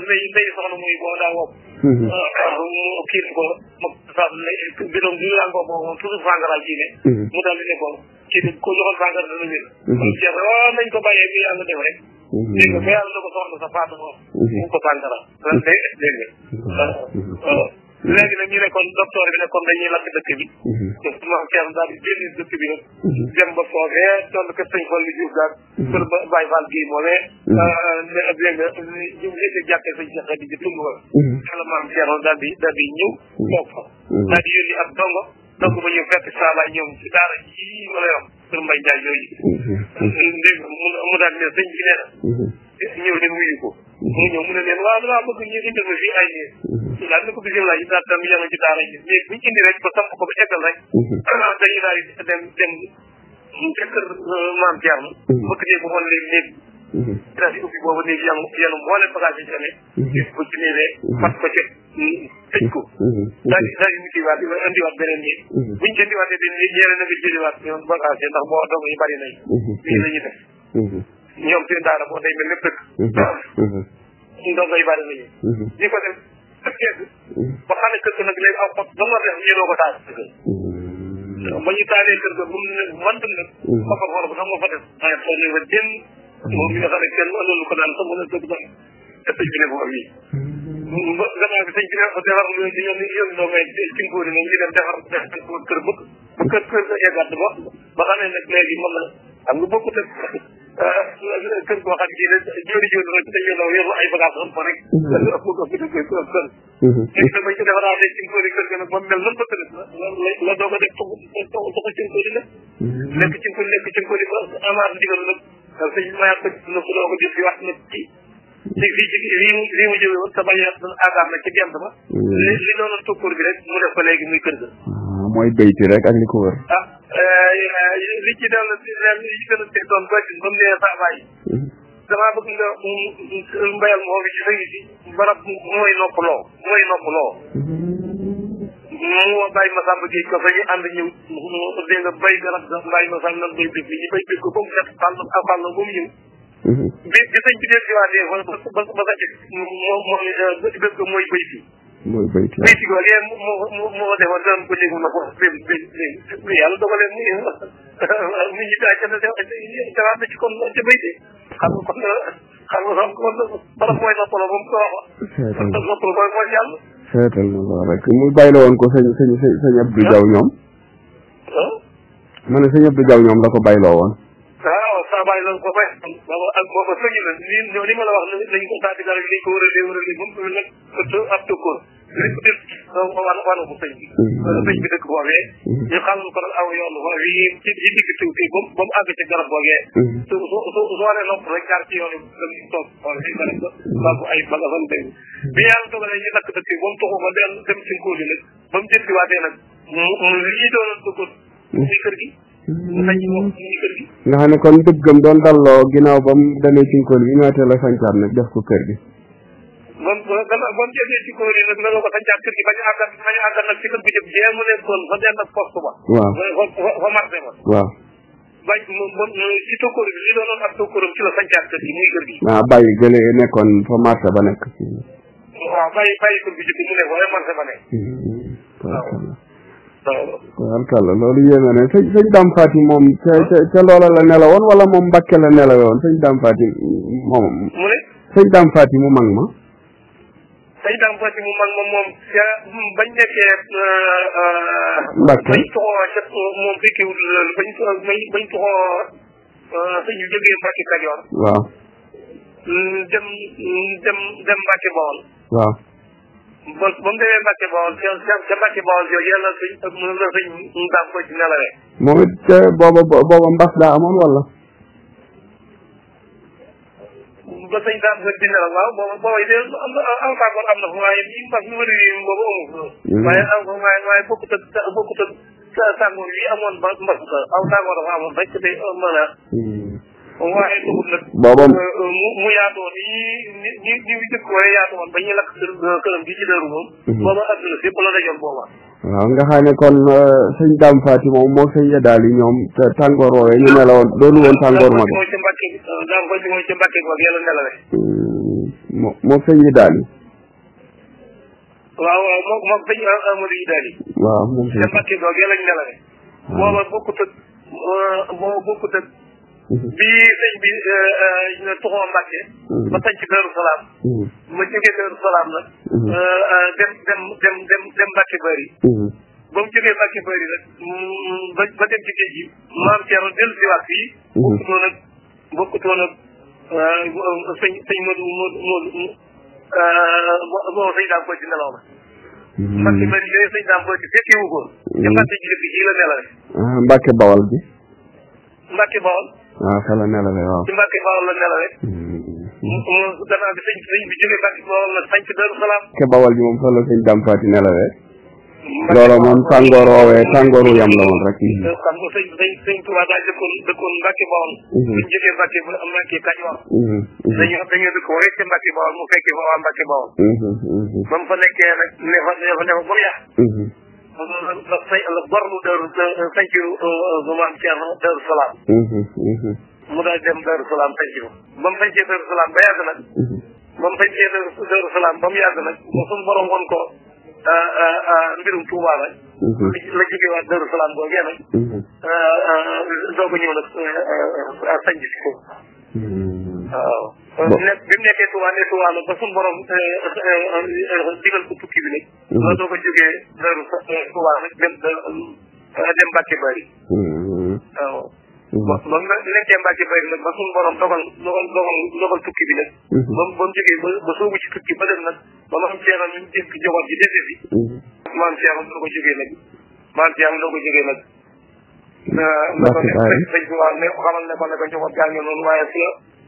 Speaker 2: ndey soxna muy boo daa wopp kii ko sa bidon bi langoo boobu moom toujours sangara ji ne mu daal di ne ko kii ko joxoon sangara dana wér maam Thierno nañ ko bàyyee bi yàlla def rek dégg nga ba yàlla na ko soxna sa faatu moom mu ko sangara dégg nga léegi nag ñu ne kon docteur bi ne kon dañuy lakk dëkk bi moom kenn daal di génn dëkk bi nag dem ba foofee toll ko sëñ Fallu Juuf daal kër ba Baye Fall gii moomee dégg nga jàkkee sëñ Cheikh di ji tund wa xala maam Thierno daal di ñëw toog fa daal di yónni ab dongo ba ñu fekk saabaay ñoom ci daara ji ma lay wax kër Mbay Njaay yooyu dégg nga mu daal ne sëñ bi nee na ñëw leen wuyu ko mu ñëw mu ne leen waaw damaa bëgg ñu indil ma fii ay néeg ñu daal ne ko bisimilah yi daal tam yema ci daara ji néeg buñu indi rek ba samp ko ba eggal rek dañuy daal di dem ca kër maam Thierno bëgg néeg bu xoon léegi néeg daal di ubbi boobu néeg yenu mboolem bagage yi amee gis ko ci néegee fat ko ca tëj ko daal di wutiwaat di indiwaat beneen néeg buñ ci indiwaatee beneen néeg ñeneen na nga jëliwaat ñoom bagage yi ndax boo dong yi bari nañ lii la ñuy def ñoom seen daara boo day mel lépp dëkk ndongo yi bari nañu ñi ko def egg ba xam ne kër ga nag léegi aw xot ba mu war def ñu doo ko taal ba ñu taalee kër ga bu mu ne want nag xofa xool ko sax moo fa def ay xool ne fa jën moom mi nga xam ne kenn ëllëg ko daan sax mën a dëgg ba te sëñ bi ne ko yi gannaaw bi sëñ bi ne ko defar lu di yónni doo ngay ci ngóori nag ñu dem defar kër bëgg ba kër ga eggaat ba xam ne nag léegi mën na xam nga bokkut ak kër goo xam ne jóori rek dañu daw yor ay bagage xam ko rek ëpp kër léegi nag bañ ko defaraatee ci ngóori kër ga nag ba mel nan bëgg la doo ko def toxu ci ngóori nag nekk ci ngóori ba amaat ndigal nag sëñ mayaat ko na ko doo ko jël si wax nag ci lii mu jógee woon te bañ a àggaat nag ci gent ba li doonoon tokkoor bi rek mu def ko léegi muy kër ga
Speaker 1: mooy bayti rek ak li ko wër
Speaker 2: li ci dal li ci gën a teg doon ba mu nee saa bàyyi damaa bëgg nga mbayal moo bi ci sa ngi si barab mooy noppaloo mu woo Baye Massamba Gueye ko fa ñu ànd ñëw dégg nga bay garab sax Baye Massamba nan bay dëkk ñu bay dëkk ko ba mu set fàll ba mu ñëw bi sëñ bi dee siwaatee ba sa ci dëkk mooy bayti bayti ko léegi moo defoon daan ko léegi na ko yàlla dogalee mu ñëw nit ñi daa ca dawaat na ci kon ca bayti xam nga kon barab mooy noppaloo ba mu ko wax noppaloo mooy yàlla
Speaker 1: seetal na lool rek mu bàyyi la woon ko sëñ Abdou Diaw ñoom ma ne sëñ Abdou Diaw ñoom la ko bàyyi loo woon
Speaker 2: waaw saa bàyyi la ko fay ak booba sëñu la ni ma la wax lañ ko taati dara liñ ko wëralee ba mu nag ab tokkoor liñ ko def wana ko sëñ bi dëkk boobee ñu xamal ko nag aw yoon yi ci digg tuuti ba mu àgg ci garab boogee su waree nopp rek jaar ci yoon yi toog garab ko ay bagasam dégg bi yàlla dogalee ñu lakk dëkk ba mu toxu ba dem ci ngóor gi nag ba mu jëndiwaatee nag lii doonoon tokkoor ci kër gi
Speaker 1: nga xam ne kon dëggam doon dalloo ginnaaw ba mu demee ci ngóor gi ñaatee la sancaat nag def ko kër gi
Speaker 2: ba mu jëndee ci ngóor yi nag la ko sancaat kër gi bañu àggat nag ci kër gi jëm jee mu nekkoon fa dend ak poste ba fa marché ba
Speaker 1: waaw
Speaker 2: bañ ci tokkóor bi li doonoon ak tokkóoram ci la sancaat kër gi muy kër gi
Speaker 1: bàyyi gële nekkoon fa marché ba nekk
Speaker 2: waaw bàyyi kër gi jëkk mu ne fa marché ba nekk
Speaker 1: alkalla loolu yéeme ne sëñ Dame Faty moom ca loola la nelawoon wala moom Mbàkke la nelawoon sëñ Dame Faty moom
Speaker 2: mu ne
Speaker 1: sëñ Dame Faty mu mag ma
Speaker 2: sëñ Dame Faty mu mag ma moom ca bañ nekkee
Speaker 1: Mbàkke
Speaker 2: bañ toxoo moom fekkiwul loolu bañ toxoo sëñ bi jógee Mbàkke Kajoor
Speaker 1: waaw
Speaker 2: dem Mbàkke Bawol
Speaker 1: waaw
Speaker 2: ba mu demee Mbàkke Bawol ca Mbàkke Bawol yooyu yàlla sëñ Dame Faty nelawee
Speaker 1: moom it booba mbas daa amoon wala
Speaker 2: ba sëñ Dame Faty nelaw waaw booba de am na fa waaye ñi mbas ñu wëri yi boobu amu waaye bokkut ak tàngoor yi amoon ba mbas aw tàngoor dafa amoon rek day mën a waaye dugub nag
Speaker 1: booba
Speaker 2: mu yaatoon ni dëkk waaye yaatoon ba ñuy lakk këram gi ci dëru moom booba adduna sépp la dajoon booba
Speaker 1: waaw nga xam ne kon sëñ Dame Faty moom moo sëñ Yadaal yi ñoom tàngoor woowee ñu nelawoon doonu woon tàngoor mag
Speaker 2: mooy ca Mbàkke Dame Faty mooy ca Mbàkke boog yàlla nelawee
Speaker 1: moo sëñ Yadaal yi
Speaker 2: waaw moom sëñ Amadou Yadaal yi
Speaker 1: waaw moom
Speaker 2: ca Mbàkke boog yàlla nelawee booba bokkut ak bi sëñ bi tuxoo Mbàkke ba sañ ci Daaru Salaam ma jógee Daaru Salaam nag dem Mbàkke Bari ba mu jógee Mbàkke Bari nag ba dem ci géej gi maam Thierno dellu si waat fii bokkutoon ak sëñ Modou sëñ daam koy ci nelaw na Mbàkke Bari yooyu sëñ daam koy ci fekkewu ko ci Mbàkke ji bi la nelawe
Speaker 1: Mbàkke Bawal bi
Speaker 2: Mbàkke Bawal
Speaker 1: waaw fa la nelawe waaw
Speaker 2: ci Mbàkke Bawal la nelawe gannaaw bi sëñ bi jógee Mbàkke Bawal nag sañ ci Daaru Salaam
Speaker 1: Mbàkke Bawal bi moom fa la sëñ Dame Faty nelawee loolu moom tàngoor woowee tàngooru yam la woon rek
Speaker 2: xam nga sëñ Tuubaa daa dëkkoon Mbàkke Bawal suñ jógee Mbàkke Kajoor dañu dëkk rek ci Mbàkke Bawal mu fekkee fa waa Mbàkke Bawal ba mu fa nekkee nag ne fa ba mu yàq la borlu Daaru sañ ci maam Thierno Daaru Salaam mu daal dem Daaru Salaam sañ ci ba mu sañcee Daaru Salaam ba yàgg nag ba mu sañcee Daaru Salaam ba mu yàgg nag suñu borom woon ko mbirum Touba la jógee waat Daaru Salaam googee nag doog a ñëw nag sañ ci ko waaw bi mu nekkee Touba nag ba suñu borom digal ko tukki bi nag la doog a jógee Daaru Touba nag dem Mbàkke Bari waaw ba mu nekkee Mbàkke Bari nag ba suñu borom dogal tukki bi nag ba mu jógee ba soobu ci tukki ba dem nag ba maam Thierno ñu dénk njaboot ji dese fi maam Thierno doo ko jógee nag na ko sëñ bi waaw ne xamal ne ko njaboot gaa ngi noonu waaye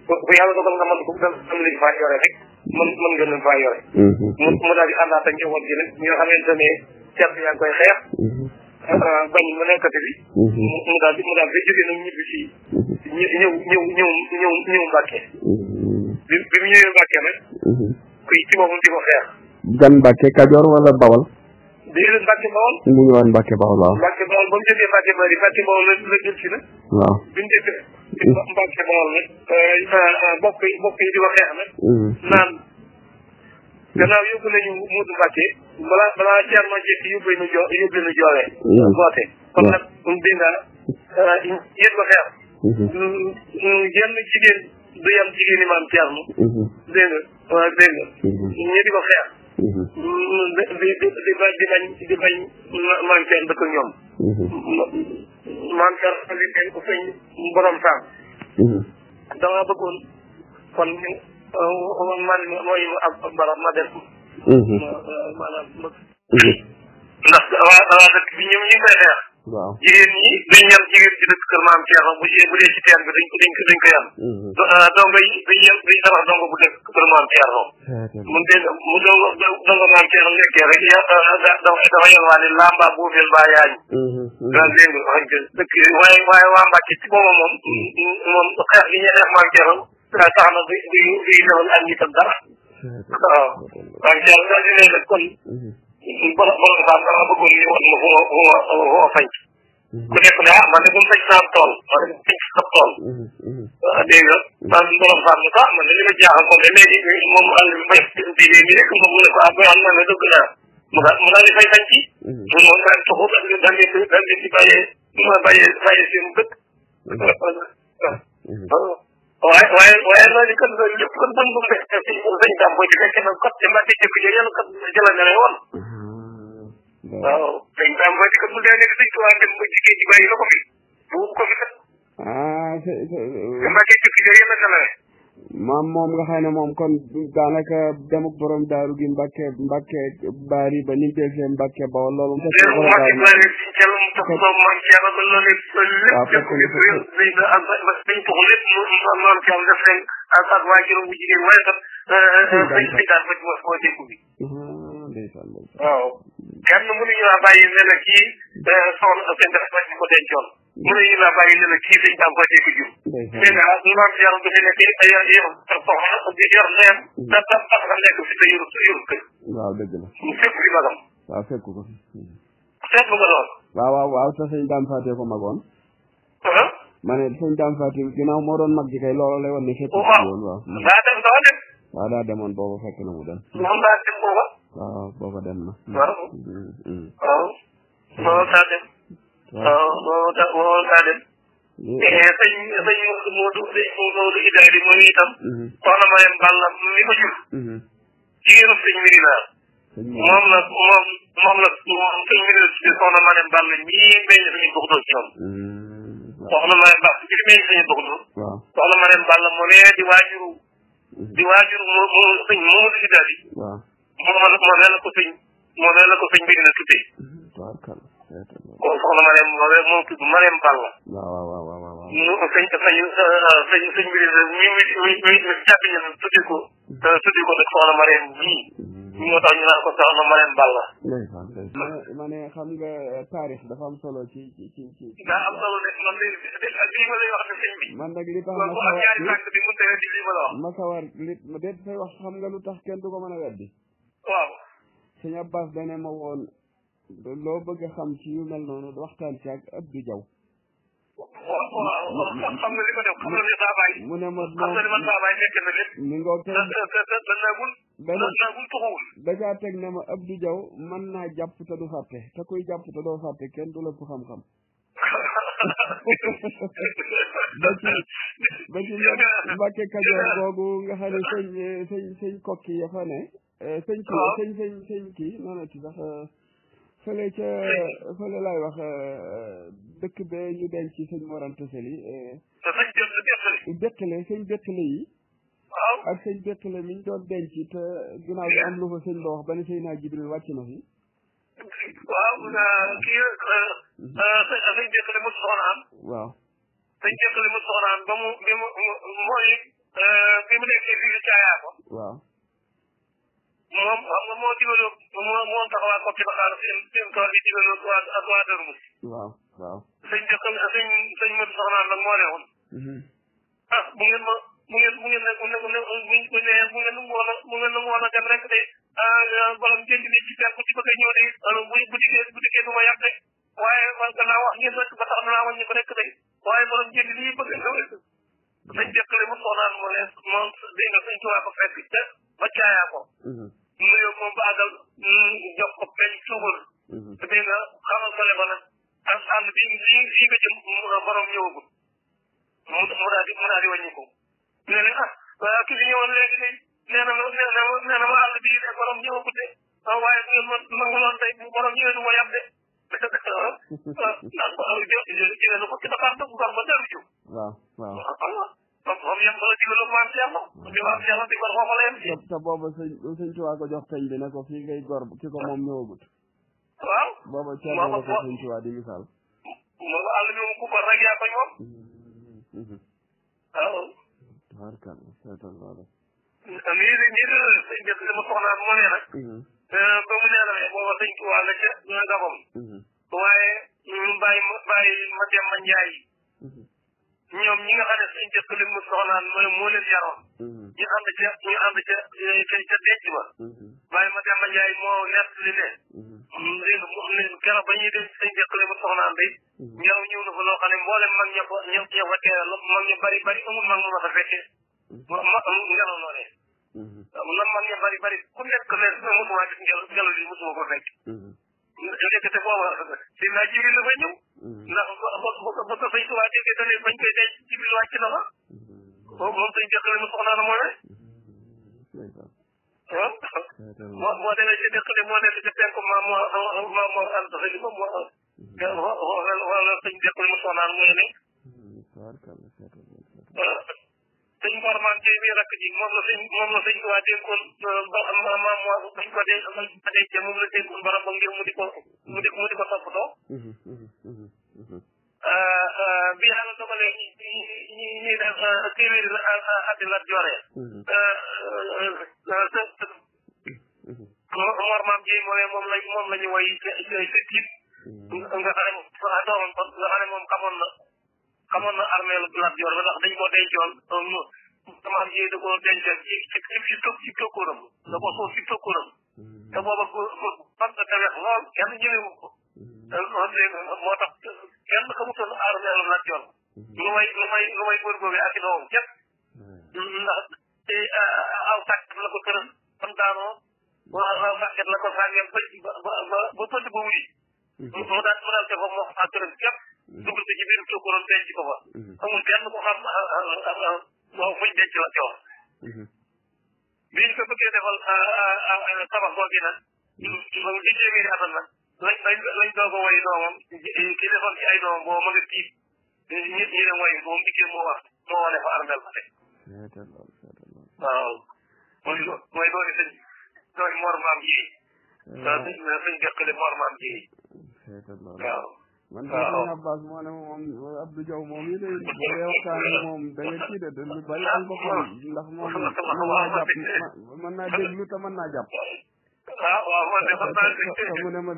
Speaker 2: fu yàlla dogal nga mën ko am lañ faa yore rek mën nga leen faa yore mu daal di àndaat ak njaboot ji nag ñi nga xamante ne Thierno yaa ngi koy xeex bañ mu nekkati bi mu daal di jógee nag ñibbi si ñëw Mbàkke bi mu ñëwee Mbàkke nag kuy ci boppam di ko xeex
Speaker 1: gan Mbàkke Kajoor wala Bawal
Speaker 2: déedéet Mbàkke Bawal
Speaker 1: mu ñëwaat Mbàkke Bawal waaw
Speaker 2: Mbàkke Bawal ba mu jógee Mbàkke Bari Mbàkke Bawal la jël si nag
Speaker 1: waaw
Speaker 2: bi mu jógee Mbàkke Bawal nag bokk yi di ko xeex nag naan gannaaw yóbbu nañu Moodu Mbàkke balaa Thierno jekki yóbbu nu joolee goote kon nag dégg nga yéen ko xeex yenn jigéen du yam jigéen yi maam Thierno dégg nga ñi di ko xeex di bañ maam Thierno dëkk ak ñoom maam Thierno li leen ko sëñ borom saam dama bëggoon kon man mooy ab barab ma def maanaam ndax waa dëkk bi ñoom ñu ngi koy xeex jigéen ñi duñ yem jigéen ci dëkk kër maam Thierno bu dee ci teen bi duñ ko yem dongo yi duñ tabax dongo bu dëkk kër maam Thierno mu dongo maam Thierno nekkee rek dafa yelwaane laa mbaa buufeel mbaa yaañ daal dégg nga wax dëkk waaye waa Mbàkke ci boppam moom xeex gi ñuy xeex maam Thierno tax na du newal ak nitam dara waaw maam Thierno daal di ne nag kon borom saam dama bëggoon ñu wan ma fu ma fañ ku nekk ne man de bu mu fañ saam tool man de bu mu fañ sab tool dégg nga man borom saam ne ko man de li ma jaaxal kon de léegi moom àll bi bay diine mi rek moom mu ne ko am na dëgg naa mu daal di fay fañ ci mu moom daal tuxu daal di bàyyee seen dëkk waaye loolu kat loolu lépp kon bu fekkee sëñ Dame booy di fekk na kat te Mbàkke jëkk jo yàlla kat jëla ne woon waaw sëñ Dame booy di kat mu dee nekk sëñ Tuubaa dem ba jigéen ji bàyyi na ko fi bu ko fi kat te Mbàkke jëkk jo yàlla ne
Speaker 1: moom nga xam ne moom kon daanaka demuk borom daaru gi Mbàkke Bari ba ni del seen Mbàkke Bawol loolu mu fekk borom daaru
Speaker 2: ak waajuram bu jigéen waaye sax sëñ daal bëj moo déggu bi waaw kenn mënuñu laa bàyyi ne la kii soxna sëñ dafa bëj ko dencoon mënuñu laa bàyyi ne la kii sëñ daam bëjee ko jur dégg nga maam si yàlla dafa nekk yor soxna di yor neem da tax nga nekk fi te yorut kër
Speaker 1: waaw dëgg la
Speaker 2: mu fekk fi magam
Speaker 1: waaw fekk ko
Speaker 2: seetlu nga lool
Speaker 1: waaw sa sëñ Dame Faty ko magoon ma ne sëñ Dame Faty ginnaaw moo doon mag ji kay loolu lay wan ne fekk woon waaw daa demoon booba fekk na mu dem
Speaker 2: moom daa dem booba
Speaker 1: waaw booba dem na
Speaker 2: waaw daa dem waaw daa dem Modou Idaali moom itam soxna Mariam Balla mi ko jur jigéenu sëñ Mirina moom la sëñ Mirina si soxna Mariam Balla ñii meññ suñu bëgg ci ñoom soxna Mariam Balla ci meññ suñu bëgg soxna Mariam Balla moo nee di waajuru sëñ Modou Idaali moo ne la ko sëñ Mirina tuddee kon soxna Mariam moom tudd Mariam Balla sëñ Mirina mi jàppi ñu tuddi ko nag soxna Mariam bii moo tax ñu naan ko soxna Mariam Balla
Speaker 1: ma ne xam nga taarix dafa am solo ci
Speaker 2: daa am solo de man lii ma lay wax ne sëñ bi
Speaker 1: man nag li tax
Speaker 2: ñaari tànk bi mu tere di lii ma la wax
Speaker 1: ma sawar li déet say wax xam nga lu tax kenn du ko mën a weddi
Speaker 2: waaw
Speaker 1: sëñ Abbas dane ma woon loo bëgg a xam ci yu mel noonu waxtaan ci ak Abdou Diaw
Speaker 2: waaw xam nga li ko def xam nga li saa bàyyi
Speaker 1: mu ne ma
Speaker 2: xam nga li man saa bàyyi nekk na lépp
Speaker 1: mi ngoog te
Speaker 2: nagul tuxuwul
Speaker 1: dajaa teg ne ma Abdou Diaw mën naa jàpp te du fàtte te kuy jàpp te doo fàtte kenn du lëpp xam-xam ba ci Mbàkke Kajoor googu nga xam ne sëñ kokki ya fa ne sëñ kii noonu ci sax fële laay wax dëkk be ñu denc ci sëñ Morante Seli Béqale sëñ Béqale yi ak sëñ Béqale mi ñu doon denc te ginnaaw bi am lu fa sëñ ba wax ba ne Seydina Jibril wàcc na fi
Speaker 2: waaw kii sëñ Béqale mu soxnaan
Speaker 1: waaw
Speaker 2: sëñ Béqale mu soxnaan ba mu mooy bi mu nekkee fii caayaa ko
Speaker 1: waaw
Speaker 2: moom xam nga moo digaloo moo taxawaa ko ci Bakar seen tool yi digaloo ak waa Darou Mouhty.
Speaker 1: waaw
Speaker 2: sëñ Modou Soxnaan nag moo ne woon. bu ngeen nangoon a dem rek de borom jënd li ci fekk ci bëgg a ñëw de bu dikkee du ma yàq de waaye man gannaaw wax ngeen rek ba tax naa wàññi ko rek de waaye borom jënd li bëgg a ñëw rek sëñ Béqale mu Soxnaan moo ne moom dégg nga sëñ Tuubaa ko fekk te ba caayaa ko. nuyoo moom ba àggal jox ko benn suubal. te dégg nga xamal ko ne ba nag ànd bi fii nga jëm borom ñëwagul. mu daal di wàññi ko. nee na ki fi ñëwoon léegi nee na ma ànd bii de borom ñëwagul de waaye bu ngeen ma nanguloon tey bu borom ñëwee du ma yab de. jëlee na ko ci Dakar dëgg ba dellu jiw. moom yëpp dana digal maam Thierno. maam Thierno di gor foofu la yem si.
Speaker 1: te booba sëñ Tuubaa ko jox peñ bi ne ko fii ngay gor ki ko moom ñëwagut.
Speaker 2: waaw.
Speaker 1: booba Thierno la ko sëñ Tuubaa di misaal.
Speaker 2: moom àll bi ku ko rek yaa ko ñoom. waaw.
Speaker 1: tabarkalla seetal loolu.
Speaker 2: nii de sëñ bi li ma soxnaa moo ne nag. ba mu nee la booba sëñ Tuubaa la ca Gabon. waaye bàyyi ma dem ma Njaay ñoom ñi nga xam ne sëñ Béqale mu soxnaan moo leen yaroon. ñu ànd ca denc ba. waaye ma dem ma Njaay moo nekk li ne. keroog ba ñuy denc sëñ Béqale mu soxnaan day. ñëw na fa loo xam ne mboolem mag ña fa teewal mag ñu bari amul mag mu ma fa fekkee. ngelaw loo ne. mag ña bari ku nekk ne mosuma gis ngelaw li mosuma ko fekk. ndekete booba si naa jibril la fay ñëw. ndax ba ko sëñ Tuubaa déggee dalee bañ koy denc jibril wàcc na fa. moom sëñ Béqale mu soxnaan moo ne. moo demee ci Béqale moo nekk ci penku moo ànd sa li moom wala sëñ Béqale mu soxnaan mooy ne. sëñ Mor Maam Jéy mi rakk ji moom la sëñ Tuubaa dénkoon maam moo bañ ko denc moom la dénkoon borom ba ngir mu di ko toppatoo. bi yàlla dogalee ñi def téeméeri ati Lat Joor Mor Maam Jéy moom la ñu woy ci tiit nga xam ne moom xamoon na armée Lat Joor ba ndax dañ ko dencoon Maam Jéy da ko dencoon ci tokkooram da ko suuf ci tokkooram te booba fan nga te wex lool kenn ñëwewu ko moo tax kenn xamutoon armée Lat Joor lu may góor googu ak i doomam képp ndax aw sàkket la ko tëral fan daanoo aw sàkket la ko sàngeel ba pënd ba wuyi mu daal te foofu moo ak tëral képp dugg ci biir Sokone denc ko fa amul kenn ko xam waaw fuñ denc la ci wax biñ ko bëggee defal tabax googi nag di téeméeri atal nag lañ doog a woy doomam ki defoon ci ay doomam boo ma nga tiit ñi dem woy moom dikkee moo wane fa armel fa teg waaw mooy dooni sëñ dooni Mor Maam ji sëñ jëkkale Mor Maam ji waaw
Speaker 1: man de sëñ Abbas moo ne moom Abdou Diaw moom yi de boo dee waxtaane moom da nga kii de lu bari am ko xam ndax moom mën naa déglu te mën naa jàpp
Speaker 2: waaw man de xam naa
Speaker 1: te mu ne ma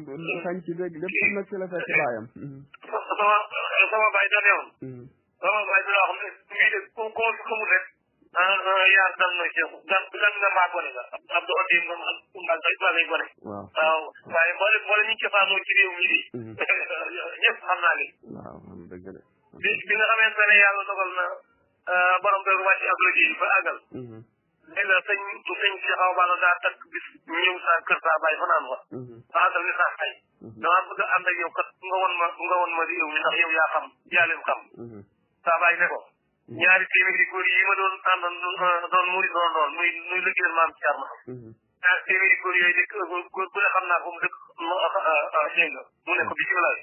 Speaker 1: xañ ci dégg lépp nag ci la fekk baayam
Speaker 2: sama baay da newoon sama baay da wax ne ko xamul rek yaa dal na ci dan nga maa gone nga Abdou Odim nga mbal day ba ngay gone waaw waaye boole ñu cosaanoo ci réew mi di ñëpp xam naa leen
Speaker 1: waaw dëgg de
Speaker 2: bi nga xamante ne yàlla dogal na borom kër wàcc ab liggéey ba àggal dégg nga sëñ si xaw bala daa takk bis ñëw sa kër saa bàyyi fanaan fa ba àggal ni saa xay damaa bëgg a ànd ak yow kat nga won ma réew mi ndax yow yaa xam yaa leen xam saa bàyyi ne ko ñaari téeméeri góor yi ma doon àndoon doon muri doon muy liggéeyal maam Thierno ñaari téeméeri góor yooyu dëkk góor bu ne xam naa ko mu dëkk dégg nga mu ne ko bisimilah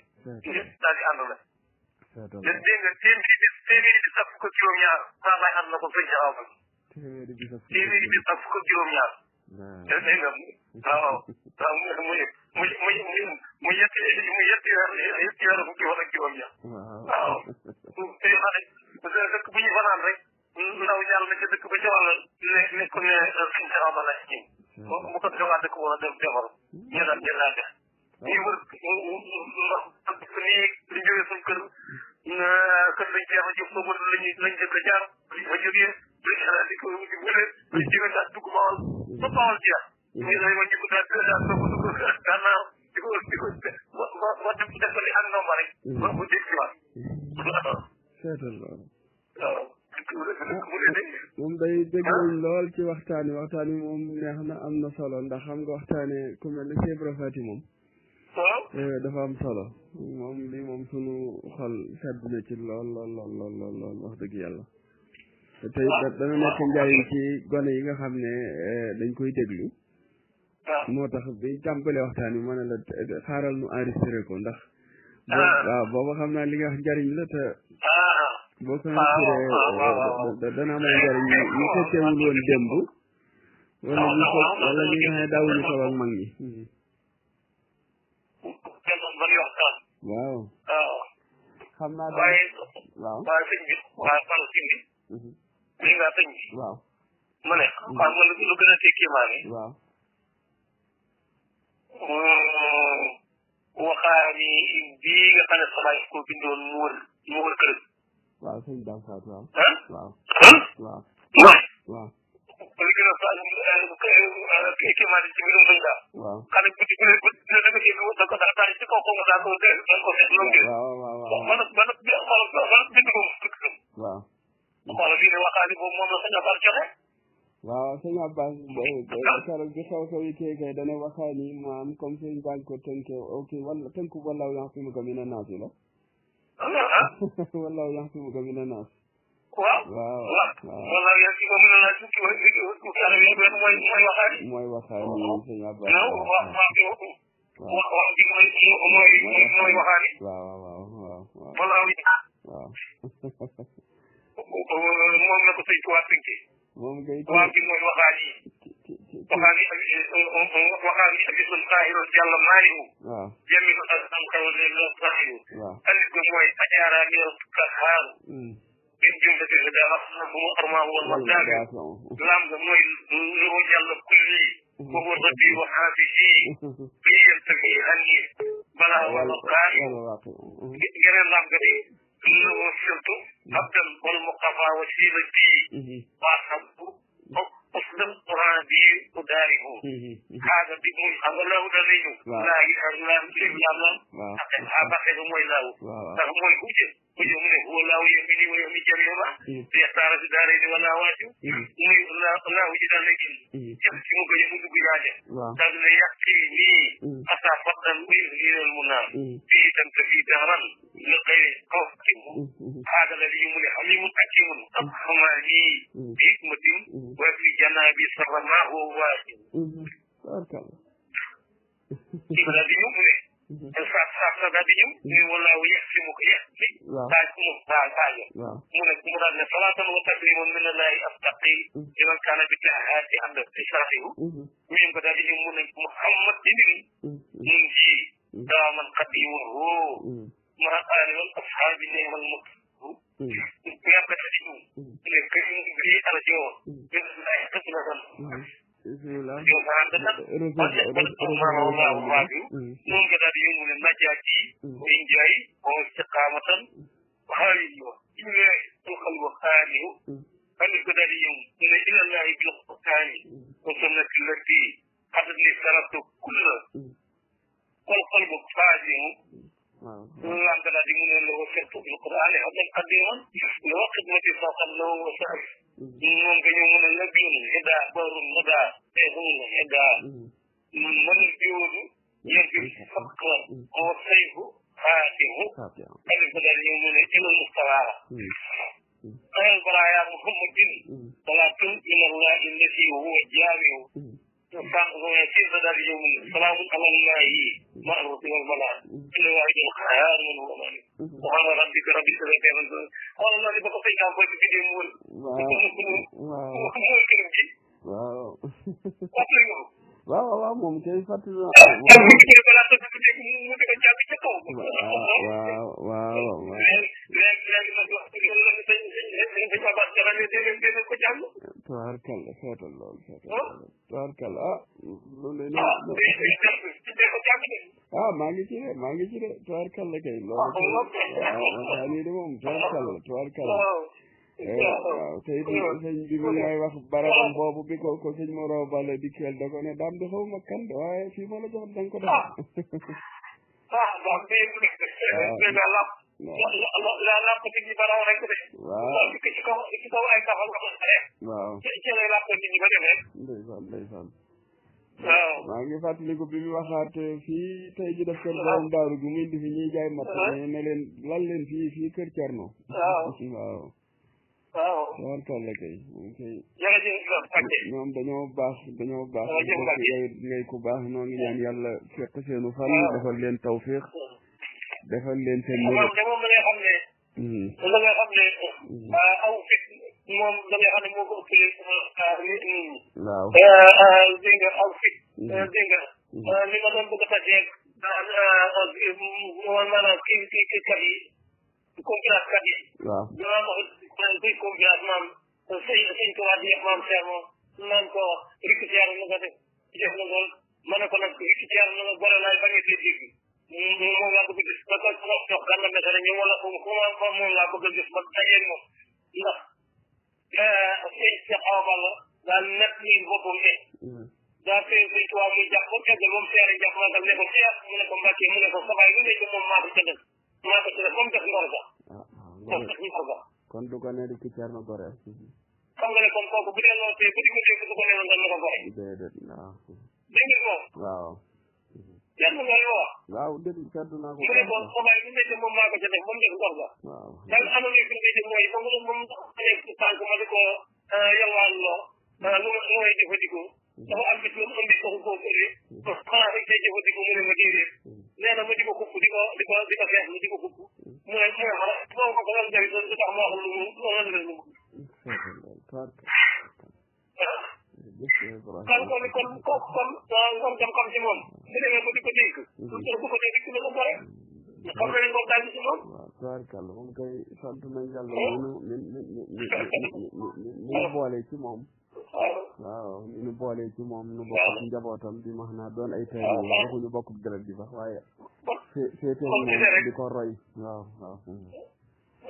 Speaker 2: ñëpp daal di ànd la dégg nga téeméeri bi sax fukk ak juróom-ñaar saa bàyyi ànd na ko sëñ Jaxaw ba téeméeri bi sax fukk ak juróom-ñaar dégg nga waaw mu yetti weer fukki fan ak juróom-ñaar waaw dëkk bu ñu fanaan rek ndaw jàll na ca dëkk ba ca wàll ne ko ne sëñ Jaxaw ba laaj ci mu ko joxaat dëkk boobu dem defaru ñu daan jëlaat ñu wër ndox nii li jógee suñ kër kër lañ jeex a jóg ba mën lañ jëkk a jaar ba jógee di ko di wële lañ jógee daal dugg Bawol ba Bawol jeex ñu lay wàññi ko daal dugg gànnaaw di ko ba def ko li ak ndomba rek ba mu dégg ci waat waaw
Speaker 1: moom day dégluñ lool ci waxtaan wi moom neex na am na solo ndax xam nga waxtaane ku mel ne Cheikh Ibra Faty moom dafa am solo moom lii moom sunu xol sedd na ci lool wax dëgg yàlla te dana nekk njariñ ci gone yi nga xam ne dañ koy déglu moo tax bi tàmbalee waxtaan wi ma ne la xaaral nu enregistré ko ndax waaw booba xam naa li nga wax njariñ la te boo ko enregistré dana am njariñ ñu fekkewul woon démb wala ñi nga xam ne daawuñu toog ak mag ñi waaw xam naa daal waaw
Speaker 2: sëñ bi fan sëñ bi li nga sëñ bi
Speaker 1: waaw
Speaker 2: ma ne xam nga lu gën a tekki maa ne
Speaker 1: waaw
Speaker 2: waxaani bii nga xam ne sama ko bindoon mu wër kër
Speaker 1: waaw sëñ Dame Fatou waaw
Speaker 2: li gën a tekki maa ne ci mbirum sëñ daal
Speaker 1: waaw
Speaker 2: xale guddi bu ne da nga dégg da ko daal ci kaw nga daa ko seet loolu man bind ko
Speaker 1: waaw
Speaker 2: xoolal bii ne waxaani boobu moom la sëñ Abbas joxe
Speaker 1: waaw sëñ Abbas keroog bi xew-xew yi kay dana waxaani maam comme sëñ baa ko tënkee ok wala tënku wallaahu yaxsimuka mina naas la wallaahu yaxsimuka mina naas
Speaker 2: waaw wallaahu yaxsimuka mina naas
Speaker 1: mooy waxaani sëñ Abbas
Speaker 2: wax bi mooy waxaani wallaahu moom la ko sëñ Tuubaa tënkee
Speaker 1: moom ngay
Speaker 2: waaw bi mooy waxaani ak islam xaahirun yàlla maalihu jamilu asam xawle la xahiru alif ga mooy ajaara lil kahaaru bin jumlati daa mu armaa wal wadabi lam ga mooy lu yàlla kulli wa huwa rabbi wa xaafisi bi yantami anni bala wal qaari geneen lam ga di له سرت عبدا والمقتفى وسيلتي واحب اسلم قراني اداره هذا بيقول هذا له دليل لا يحرم لا يحرم حتى هذا موي له هو يوجد من هو والله يهدي ويهدي جميعا يختار في دارين ولا واجب muy الله جدا لكن يمشي ممكن يموت بجاجة لازم يحكيني أسا فضل ويهدي المنى في تنتفي دهرا لغير قوتهم هذا الذي يملي حليم حكيم أفهمني بحكمة وفي جنابي سرناه واجب الذي يملي الصادقين والله يحكمك يحكي تاكم تاكايا من صلاة وتسليم من الله أستقي لمن كان بالتحيات عند إشرافه من بدأ من محمد من جي دائما قديمه مع آل والأصحاب والمكتوب يبقى تجيب لكي يجري أرجو من الله تسلم ممكن هذا يوم من النجاة وإنجاي واستقامة وخاليه إلا القلب خاليه فلك هذا يوم إلى الله بالقرآن وسنة التي حدثني السلام كله والقلب خاليه الله تعالى يقول له وسرت بالقرآن هذا قديما لوقت ما تصل له وسأل ممكن يوم النبي هذا بر هذا يقول هذا من الجود يجب فقر أو سيف خاتم ألف بدل يوم إلى المستوى أهل برايا محمد صلاة إلى الله الذي هو جامع ويسير بدل يوم سلام على الله مع الرسول والملائكة إلا واحد الخيار من هو مالك سبحان ربك رب العزة عما يصفون قال الله بقى في كام بيت في ديمول
Speaker 1: waaw moom kay fàttali na tubaarkalla seetal lool tubaarkalla maa ngi ci de tubaarkalla kay loolu waaw de moom tubaarkalla waaw tey sëñ bi mu ñooy wax barabam boobu bi ko sëñ Moro Balla di keel da ko ne daam di xaw ma kan de waaye fii ma la jox danga ko def ndeysaan maa ngi fàttaliku bi mu waxaat fii tey ji def kër borom daaru bi mu indi fi ñuy jaay mat ne leen lal leen fii kër Cerno waaw tubaarkalla kay ñoom dañoo baax ngay ku baax noo ngi ñaan yàlla fekk seenu fan defal leen tawfiq defal leen seen
Speaker 2: moom da ngay xam ne aw fit moom da ngay xam ne moo ko ëppale nit ñi
Speaker 1: waaw
Speaker 2: dégg nga aw fit dégg nga li ma doon bëgg a tajeeg maanaam kii kat yi conférence kat yi
Speaker 1: waaw
Speaker 2: kuy conférence maam sëñ ko waa di maam Thierno naan ko récupérer na nga def na lool ma ne ko nag récupérer na nga boole laay bañ a dégg moom laa bëgg a gis ba ko jox gànna message ñu wala ko moom laa bëgg a gis ba dajeeg moom ndax sëñ Cheikh Awa Balla daal nekk nii boppam ne daa fee sëñ ko waa muy jàpp ba teggal moom seere jàpp magal ne ko seer mu ne ko Mbàkke mu ne ko sabaay lu nekk moom maa ko tëddal moom def ngor ga moom def ngor ga
Speaker 1: kon du ko ne di ki Cerno Gore
Speaker 2: xam nga ne kon kooku bu dee loolu tey bu di ko dégg du ko ne woon dañ la ko gore
Speaker 1: déedéet waaw
Speaker 2: dégg nga moom
Speaker 1: waaw
Speaker 2: Cerno Gore wax
Speaker 1: waaw dégg seddu naa ko
Speaker 2: mu ne ko xabaay lu nekk moom maa ko ca def moom def ngor ga
Speaker 1: waaw
Speaker 2: daal am na nekk mooy moom nekk tànk ma di ko yalwaan loo lu may jëfandikoo dafa am bis lu mu indi ko koo këri xanaa rek day jëfandikoo mu ne ma déedéet nee na ma di ko kupp di ko xeex di ko kupp mu ne xanaa boo ko doon jaay du tax ma wax lu mu kon ngor jam xam ci moom bu demee ba di ko dégg bu ko dégg la ko gore xam nga ne ngor daal ci moom
Speaker 1: waaw tubaarkàlla moom kay sant nañ yàlla ñu boole ci moom waaw ñu boole ci moom nu bokk ci njabootam bi ma xam naa doon ay tey waxuñu bokk deret bi sax waaye féete moom di ko roy waaw